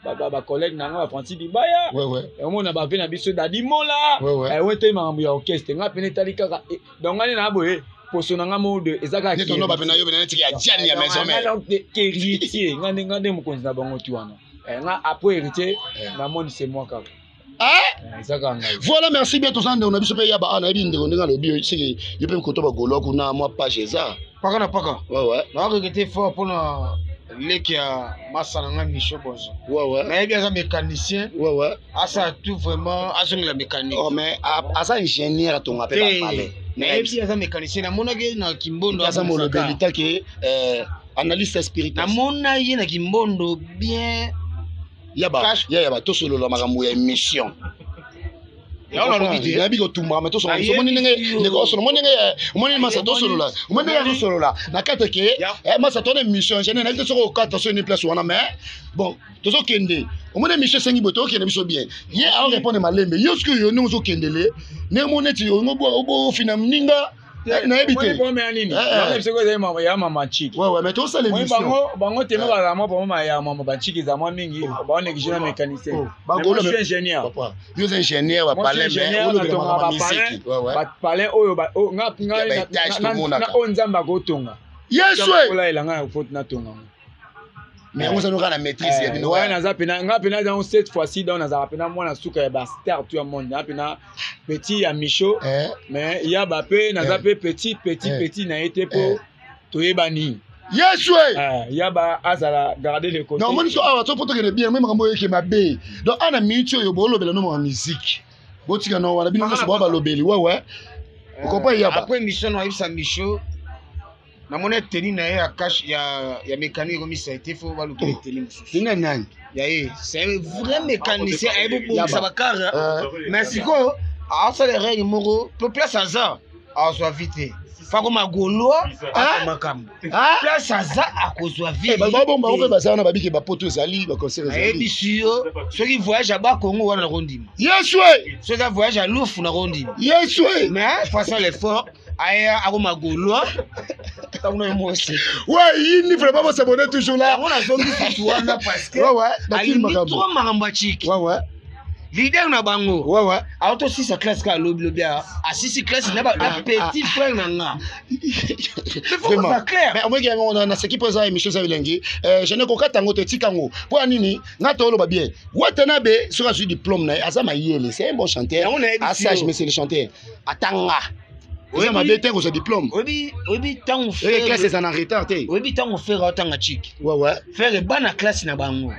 ba collègue na nga ba Francis Dibaya. Omona ba ve na biso Dadi Mola. Oyo etali makambo ya orchestre. Nga pena etali kaka, donc nga nde na boye, poso na nga moko de, eza kaka Nde tono ba pena yo pena neti ya Gianni ya maison mère. Nga nde héritier, nga nde, nga nde mokonzi na bango tu wana. Nga après héritier, na moni c'est moi kaka. Eza kaka ngai. Voilà, merci bien. Toza ndeko na biso mpe ya ba a nayebi ndeko ndenge alobi, seke yo mpe koto bagolwa kuna mwa page eza. Paka na paka. Ouais. Naregretter fort mpona leki ya masa na nga Micho Bozo. Nayebi aza mécanicien. Asala tout vraiment, azongela mécanique. Oh, mais aza ingénieur, atonga mpe bapale. Nayebi aza mécanicien, namonaki na Kimbondo. Aza molobeli take analyste spirituel. Namona ye na Kimbondo bien. Yaba ya yaba, tosolola makambo ya émission. Yango nalobi te. Nayebi kotumbaka, me tosolola. Omoni ndenge ndeko osolo, omoni ndenge, omoni masa tosolola, omoni ndenge azosolola na kati ke masa tona émission ingénieur. Nayebi te soki okata so ni place wana, mais bon, tozokende. Omoni émission esengi boye, tokokende biso bien. Ye aorépondre malembe. Yo soki yo ndenge ozokendele ndenge mo neti ofina mninga, nayebi te. Problème nini? Biso ezali ya mama chiki. Ouais, mais tosala émission. Bango teme bazala mwa pamo ya mama bachiki eza mwa mingi, baonéglige na mécanicien. Bagolo. Ingénieur. Papa, yo oza ingénieur, bapalin, mais olobela makambo misiki. Bapalin oyo oyo Nzambe akotonga. Yesu. Olayela ngai faute natonga. Mais yango ozali kaka na maîtrise ya bino. Ouais, naza pena, nga pena donc cette fois-ci donc nazala pena mwana suka ya bastar tout ya monde. Na pena petit ya Micho, mais ya ba pe naza pe petit petit petit na ye te, po toyebani. Yesu. Ya ba azala garder le côté. Non, omoni so awa to po tokende bien, me makambo oyo eke mabe. Donc ana minute oyo bolobela no maka musique, botika no wana, bino nyonso boa balobeli. Ouais, okompa yaba. Après émission nayebisa Micho, namoni tenue na ye ya cache ya mécanique ekomisa ete fo balukela tenue mosusu. Nini nani? Ya ye, c'est un vrai mécanicien, ayebi bongisa bakara, mais sikoyo aosala règle moko po place aza azwa vi te, fakoma gaulois, azwa makambo place aza akozwa vi. Babomba bango mpe baza wana, babiki bapoto ezali, baconcert ezali. Nayebisi yo, soki voyage ya Bakongo wana, nakondima. Yesu. Soki eza voyage ya Lufu, nakondima. Yesu. Mais façon l'effort aya akoma gaulois ntango na yo mosi. Ouais, yini vraiment, bosabone toujours là. Yango nazongi susu wana parce que alingi trop makambo ya chiki. Leader na bango aotosisa classe kaka lobi lobi, asisi classe na petit frère na nga. Vraiment clair, mais omoki yango naseki mpo eza émission, eza elengi. Je ne kokata yango te, tika yango. Mpo ya nini? Nga tooloba bien, Watanabe soki azwi diplôme na ye, aza mayele, c'est un bon chanteur, asage, mais c'est le chanteur atanga, eza mabe te kozwa diplôme. Oyebi ntango classe eza na retard te. Oyebi ntango frère aotanga chiki? Ouais. Frère bana classe na bango.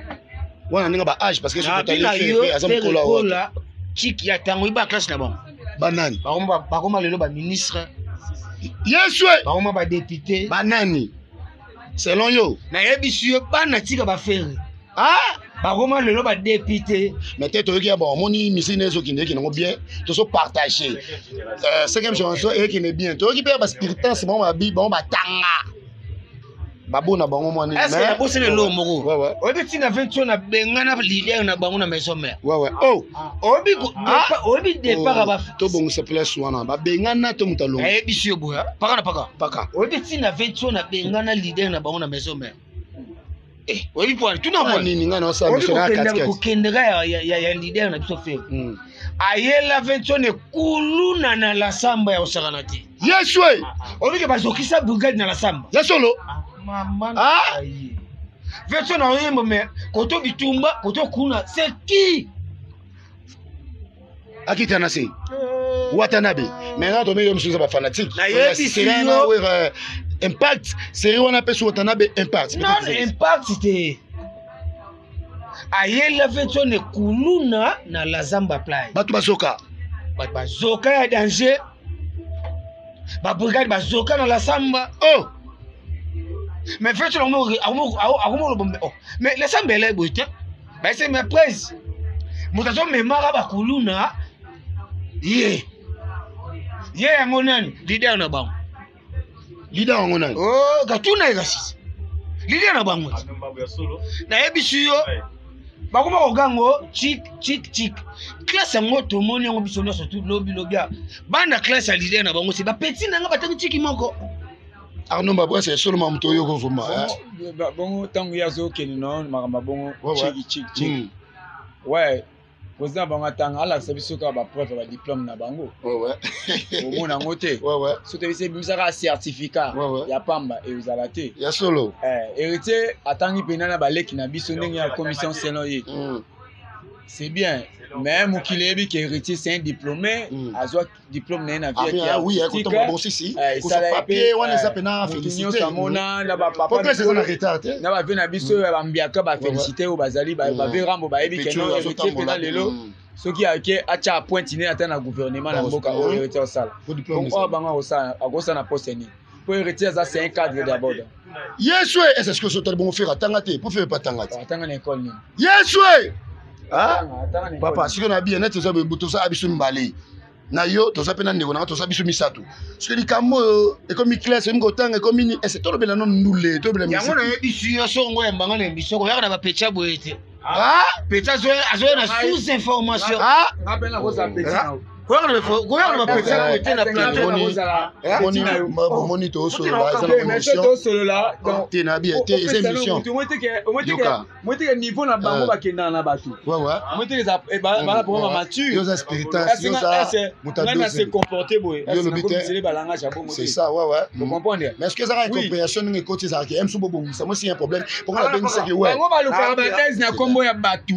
Wana ndenge ba âge, parce que aza mokolo chiki ya ntango, oyeba classe na bango. Banani? Bakoma lelo baministre. Yesu. Bakoma badéputé. Banani selon yo? Nayebisi yo, bana tika bafrère bakoma lelo badéputé. Mais te, toyoki ya bon, omoni misiki nde ezokende, ekende yango bien, tozopartage cinquième génération ekende bien. Toyoki mpe baspiritance bango babi bango batanga babona bango mwa nini. Est-ce nabosani eloko moko? Oyebi ntina venti oyo nabengana leader na bango na maison mère? Oh. Oyebi départ ya Tobongisa place wana, babengana to moto alongo. Nayebisi yo boya, paka na paka. Paka. Oyebi ntina venti oyo nabengana leader na bango na maison mère? Oyebi po tuna nini? Ngai naosala mission na katikati. Kokendeka ya leader na biso frère ayela venti oyo ekuluna na lasamba ya kosakana te. Yesu. Obike bazokisa brigade na lasamba. Ya solo? Mama na ye, venti na oyembo, mais koto bitumba koto kuna, c'est qui? Akita na se Watanabe. Maintenant tomengi yo mosusu eza bafanatique. Nayebisi yo. Impact série wana mpe so Watanabe impact. Non, impact te. Ayela venti oyo ekuluna na Lazamba Play. Bato bazoka. Bato bazoka ya danger, babrigade bazoka na Lasamba. Oh. Mais venti akomoloba, oh, mais Lasamba ele boye te, bayese mais prise moto azomemaka bakuluna ye ye yango nani leader na bango? Leader yango nani? Oh, katuna ye kasisi leader na bango ti. Nayebisi yo, bakoma kogango chik chik chik classe yango, tomoni yango biso nyonso tu lobi lobi a bana classe ya leader na bango se bapeti na nga batangi chiki moko. Arnaud Mabwasa, esoloma moto oyo kovuma. Bongo ntango ye azokende na makambo bongo chiki chiki chiki, ouais, président bango atanga, alakisa biso kaka bapreuve ya badiplôme na bango, omona yango te. So toyebisi, ebimisaka certificat ya pamba, ezala te. Ya solo. Héritier atangi mpena na baleki na biso ndenge ya commission selon ye, c'est bien. Mais mokili eyebi ke Héritier, c'est un diplômé. Azwa diplôme na ye na vie. Ah oui, kotambola bongo, sisi papier wana eza pena félicité. Nyonso amona na bapapa eza na retard te. Na bavieux na biso ya bambiaka, bafélicité oyo bazali bavieux Rambo, bayebi ke non, Héritier mpena lelo soki ake atya pointe ne ata na gouvernement na mboka oyo, Héritier osala. Donc oyo bango akosala, akosala na poste nini? Po Héritier aza, c'est un cadre d'abord. Yesu, est ce que sotali bongo, Ferre atanga te? Po Ferre patanga te. Atanga na école nini? Yesu, papa, sikoyo na bien neti toza, toza biso mibale na yo, toza mpe na ndeko nanga, toza biso misato. Soki likambo oyo ekomi classe, ekomi kotanga, ekomi nini, ese tolobela no ndule, tolobela. Yango nayebisi yo, songo oyambanga na émission, koyaka na bapetya boye te. Petit azoya na sous information. Koyaka na bapetya boye te na plateau. Bomoni, tosolola, eza na émission te, na bien te, eza émission. Moteke niveau na bango bakendaka na bato, moteke bana poma bamature. Oza spiritas, ngai na se comporter boye. Yolobi te. Balangage ya bongo. C'est ça, ouais. Comprendre. Mais est-ce que ezaka incompréhension ndenge ekoti, ezalaka ye mosu bobongisa mo si un problème mponga nabengisaki, ouais. Bango balukaka batese na nkombo ya bato,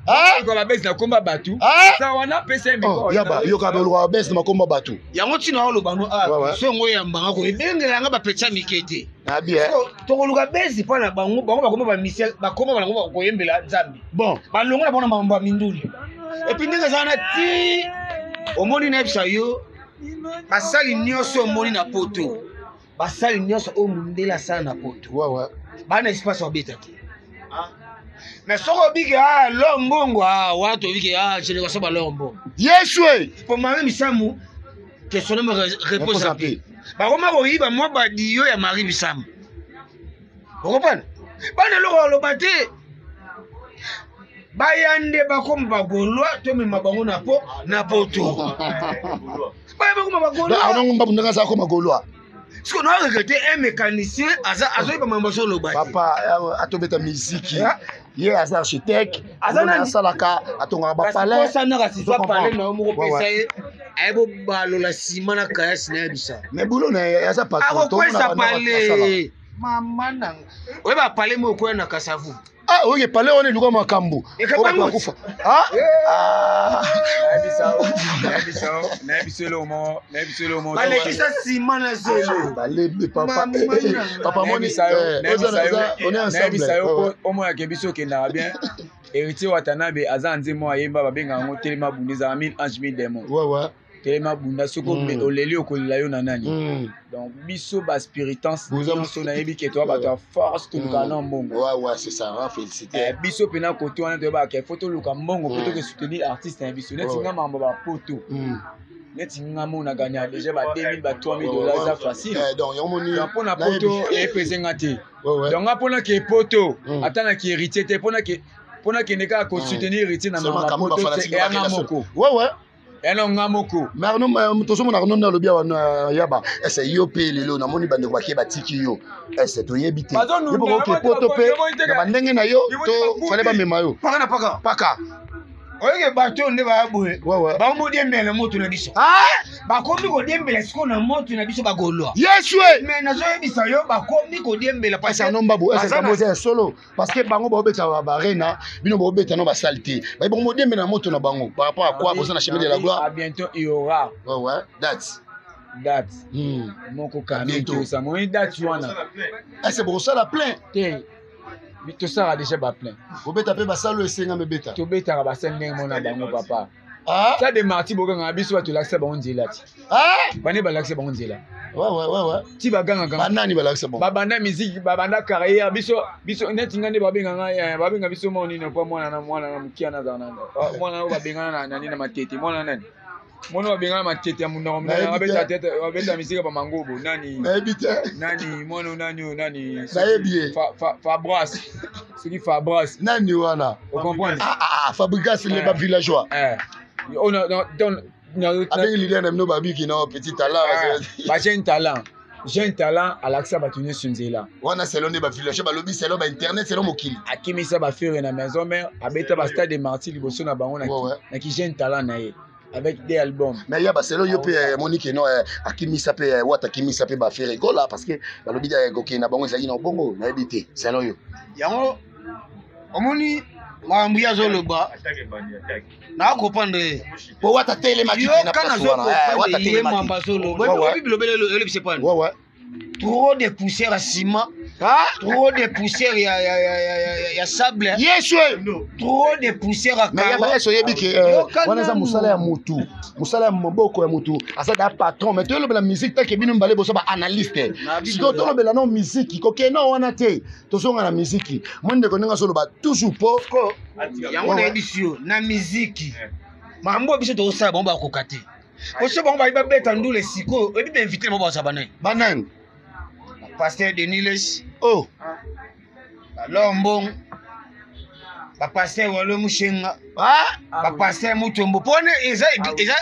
baluka babese na nkombo ya bato. Sa wana apesa ye micro. Yaba yoka, baluka babese na makombo ya bato. Yango ntina oloba no, so yango oyambanga, koebengelanga bapetya mike te. Na bien. Tokoluka besi mpo na bango. Bango bakoma bamisia, bakoma bango koyembela Nzambe. Bon. Balongo na bango na makambo ya minduli. Et puis ndenge eza wana ti omoni, nayebisa yo, basali nyonso omoni na poto, basali nyonso oyo mondele asala na poto, bana espace babeta te. Mais soki obiki lor mbongo wana, tobiki génération balor mbongo. Yesu e! Po Marie Misamu, que son homme repose en paix, bakoma koyiba mwa badiyo ya Marie Misamu. Okopana bana eloko baloba te, baya nde bakoma bagolwa, tomema bango na po na poto, baya bakoma bagolwa. Arnongo Mbabu, ndenge aza akoma gaulois. Siko na regretter un mécanicien aza azoyeba mambo azoloba te. Papa atobeta miziki, ye aza architecte. Aza nani? Asalaka, atongaka bapalais. Kosanaka sifa palais na yo moko, pesa ye aye bobalola nsima na kayasi, nayebisa. Mais boulot na ye, aza patron. Akokwesa palais, mama nanga, oyeba palais mo okwea na Kasavu. Ah, oyoke palais wana eluka makambo. Ekabango. Bakufa. Ah. Nayebisa eloko moko, nayebisa eloko moko. Balekisa nsima na zelo. Balembe papa. Mama nanga. Papa moni, on est ensemble. Nayebisa yo po omonaka biso okendaka bien. Héritier Watanabe aza nzembo ayemba, babengaka yango "Telema Bunda", ezala mille ange mille démon. Telema bunda, soki oleli, okolela yo na nani? Donc biso baspiritance nyonso, nayebi ke toya bato ya force, tolukaka na mbongo. Ouais, c'est ça, va féliciter. Biso mpena kote wana toyebaka ke faut toluka mbongo mpo toke soutenir artiste na biso. Neti nga, makambo bapoto, neti nga mo na gagna déjà ba 2000, ba 3000 dollars, eza facile. Donc yango moni. Donc mpona poto epese nga te. Donc nga mpona ke poto, ata na ki Héritier te, mpona kende kaka kosoutenir Héritier na makambo poto, eyanga moko. Eno nga moko. Mais Arno, tozomona Arno nde alobi awa yaba ese yo mpe lelo namoni bandeko bakie batiki yo, ese toyebi te oke poto mpe na bandenge na yo to fale bamema yo. Paka na paka. Paka. Oyeke bato nde baya boye, bakomodiembela na moto na biso, bakomi kodiembela sikoyo na moto na biso, bagolwa. Yesu e! Mais nazoyebisa yo, bakomi kodiembela. Ese Arno Mbabu, ese kambo eza ya solo, parce que bango baobeta barena, bino baobeta no basale te, baye bango modiembela na moto na bango par rapport à quoi? Boza na chemin de la gloire. À bientôt, il y aura Ouais, date. Date moko kami moi date wana. Ese bokosala plein? Te, tosala déjà baplein. Bobeta mpe basala oyo esengami ebeta. Tobetaka basale ndenge mona bango, papa. Stade de Martyr, bokangaka biso, bato olakisa bango nzela ti bane balakisa bango nzela. Ti bagangaka. Banani balakisa bango? Babanda musique, babanda carrière. Biso neti nga nde babenganga, babenga biso mwa nini po mwana na mwana na mokia nazala na mwana oyo babengana na nani na Matete, mwana nani, mwana babengana Matete ya monoko, babeta musique ya bamangobo, nani? Nayebi te. Nani mwana nani oyo nani? Nayebi ye. Fabras, soki Fabras. Nani wana? Ocomprendre. Fabrigas, le bavillageois. Abengi leader na bino, babiki na petit talent. Bajeune talent, jeune talent alakisa bato nyonso nzela. Wana selo nde bavillageois balobi, selo bainternet, selo mokili. Akimisa baFerre na Maison Mère, abeta bastade de Martyr liboso na bango na ki jeune talent na ye avec des albums. Mais ya baselo yo mpe moniki no akimisa mpe wata, akimisa mpe baFerre Gola, parce que balobi kokende na bango ezalaki na bongo, nayebi te selo yo. Yango omoni. Makambo ye azoloba nakoprendre ye. Po Wata telemaki na Yoka place wana. Eh, Wata nazokoprendre ye telemaki. mambo azoloba. Ouais, ouais. Oyebi bilobela elobisa epani. Ouais, ouais. Trop de poussière ya ciment, Ah, trop de poussière ya sable, Yesu e! trop de poussière ya Mais yaba carreau. ese oyebi ke Yoka wana eza nanu. mosala ya mutu, mosala ya maboko ya mutu, aza da patron. Mais toyolobela musique take bino mibale boza ba analyste. Sikoyo tolobela no musique, kokende wana te, tozonga na musique. Mo ndeko ndenge azoloba toujours po Yango nayebisi yo na miziki, makambo oyo biso tokosala, bango bakoka te. Oso bango bayi babeta ndule sikoyo, oyebi bainvité na bango bazala banani? Banani? Pasteur Denis Lessie, Oh, balor mbongo, bapasteur Walo Mushenga, ah, bapasteur Mutombo, mpo wana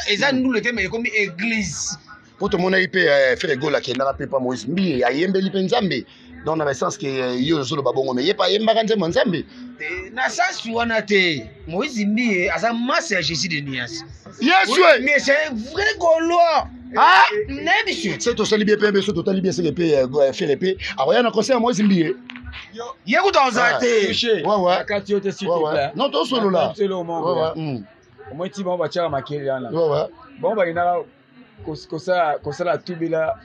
eza ndule te, mais ekomi église. Po tomonaki mpe Ferre Gola akendaka mpe pa Moïse Mbiye, ayembeli mpe Nzambe. Donc na basens ke yo ozoloba bongo, mais ye mpe ayembaka nzembo ya Nzambe. Te, na sens wana te. Moïse Mbiye aza masse ya Jésus de nuance. Yesu e! Mais c'est un vrai Gaulois. Ah, nayebi sur se tosali bien mpe so totali bien, seke mpe Ferre mpe akoya na conseil ya Moïse Mbiye. Ye kuta ozala Ah. te. Touché. Ouais, ouais. Nakati yo te, s'il Ouais, te ouais. plaît. Non, tosolola. Nakati yo moko. Ouais, ouais. Omoi ti bango batiaka makele wana. Ouais, ouais. Bango bakendaka kosala tubela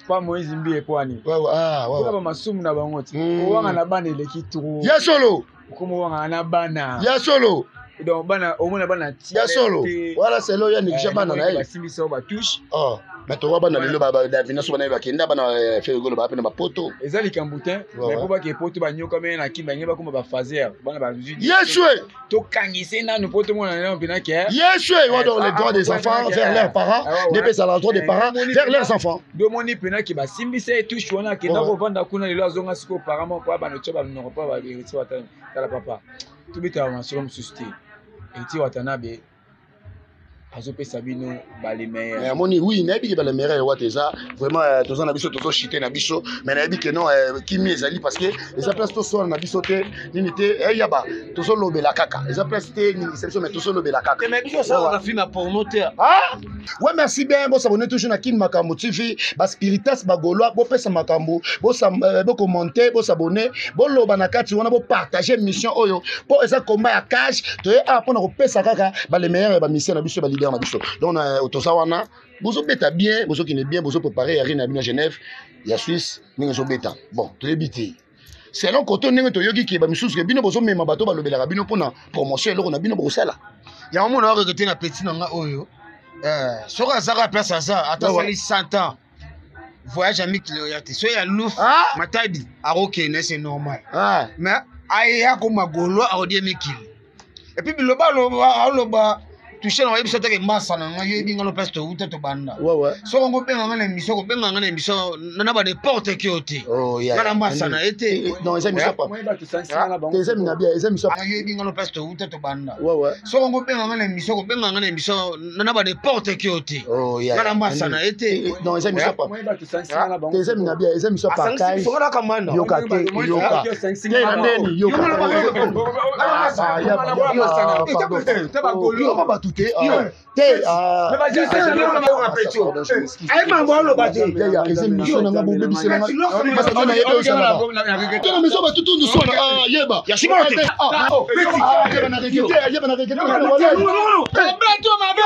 pa Moïse Mbiye po ani. Ouais, ouais. Ah, ouais, Mpona ouais. bamasumu na bango ti. Owanga na bana eleki trop. Ya solo. Okoma owanga na bana. Ya solo. Donc bana, omona bana ti. Ya solo. Wala selo ya néglige bana na ye. Basimbisa yo batouche. Oh, mais towa bana lelo ba Davina so bana ye bakenda bana Ferre Gola baa mpe na bapoto. Eza likambo te. Mais mpo bake poto, banyokami na kimi bange, bakoma bafaser bana bazwi. Yesu e! Tokangise nanu mpo tomona nano mpena ke. Yesu e! Wa donc les droits des enfants vers leurs parents nde mpe ezala droit des parents vers leurs enfants. Ndomoni mpena ke basimbisa ye touche wana, akenda kovanda kuna. Lelo azonga sikoyo parent moko abana otya banoko mpo bahéritier wata. Tala papa, tobetaka masolo mosusu te. Héritier Watanabe azopesa bino balemeilleur. Mais amoni, oui, nayebi ke balemere wata eza vraiment toza na biso, tozochite na biso, mais nayebi ke non, kimi ezali parce que eza place toswana na biso te, nini te, eyaba tozolobela kaka, eza place te ningisa biso, mais tozolobela kaka. Mais biso osalaka film ya porno te. Ah ouais, merci bien. Bosabonner toujours na Kin Makambo TV. Baspiritas, bagaulois, bopesa makambo, bocommenter, bosabonner, boloba na kati wana, bopartage mission oyo mpo eza komba ya cash. Toye awa mpona kopesa kaka balemeilleur ya bamission na biso, baleader na biso. Donc toza wana, bozobeta bien, bozokende bien, bozoprépare ya rine na bino ya Genève, ya Suisse, ndenge ezobeta. Bon, toyebi te selon koto ndenge toyoki ke bamisusu ke bino bozomema bato balobelaka bino mpona promotion eloko na bino bokosala. Yango mona wakeke te na petit na nga oyo, soki azaka place aza, ata asali 100 ans, voyage ya mikili oya te. So ya Louf, Ah, Matadi akokende, c'est normal. Ah. Mais aya koma Gaulois, akodie mikili. Et puis biloba aloba, aloba touche na oyebi so teke masa na ngai, yoyebi nga no place touta tobanda. Ouais, ouais. Soki ongo obenga nga na émission, kobenga nga na émission na ba n'importe qui oyo te. Oh, yeah. Nga na masa na ye te. Non, eza émission pa. Moi bato sansinga na bango. Te, eza mina bien, eza émission. Yoyebi nga no place touta tobanda. Ouais, ouais. Soki ongo obenga nga na émission, kobenga nga na émission na ba n'importe qui oyo te. Oh, yeah. Nga na masa na ye te. Non, eza émission pa. Moi bato sansinga na bango. Te, eza mina bien, eza émission partage. Sokolaka manda. Yoka te, yoka. Te na ndeni, yoka. Ah, ya, ya, ah, pardon. Yoka bato te, ah. Te, ah. Aye mambo aloba te. Ya, ya, eza émission na nga, bobebisela nga. Parce que na yebi osalaka. Te na émission bato tundu sona, ah, yeba. Ya sima te. Ah, ah, yeba na regretter, yeba na regretter. Beto mabe.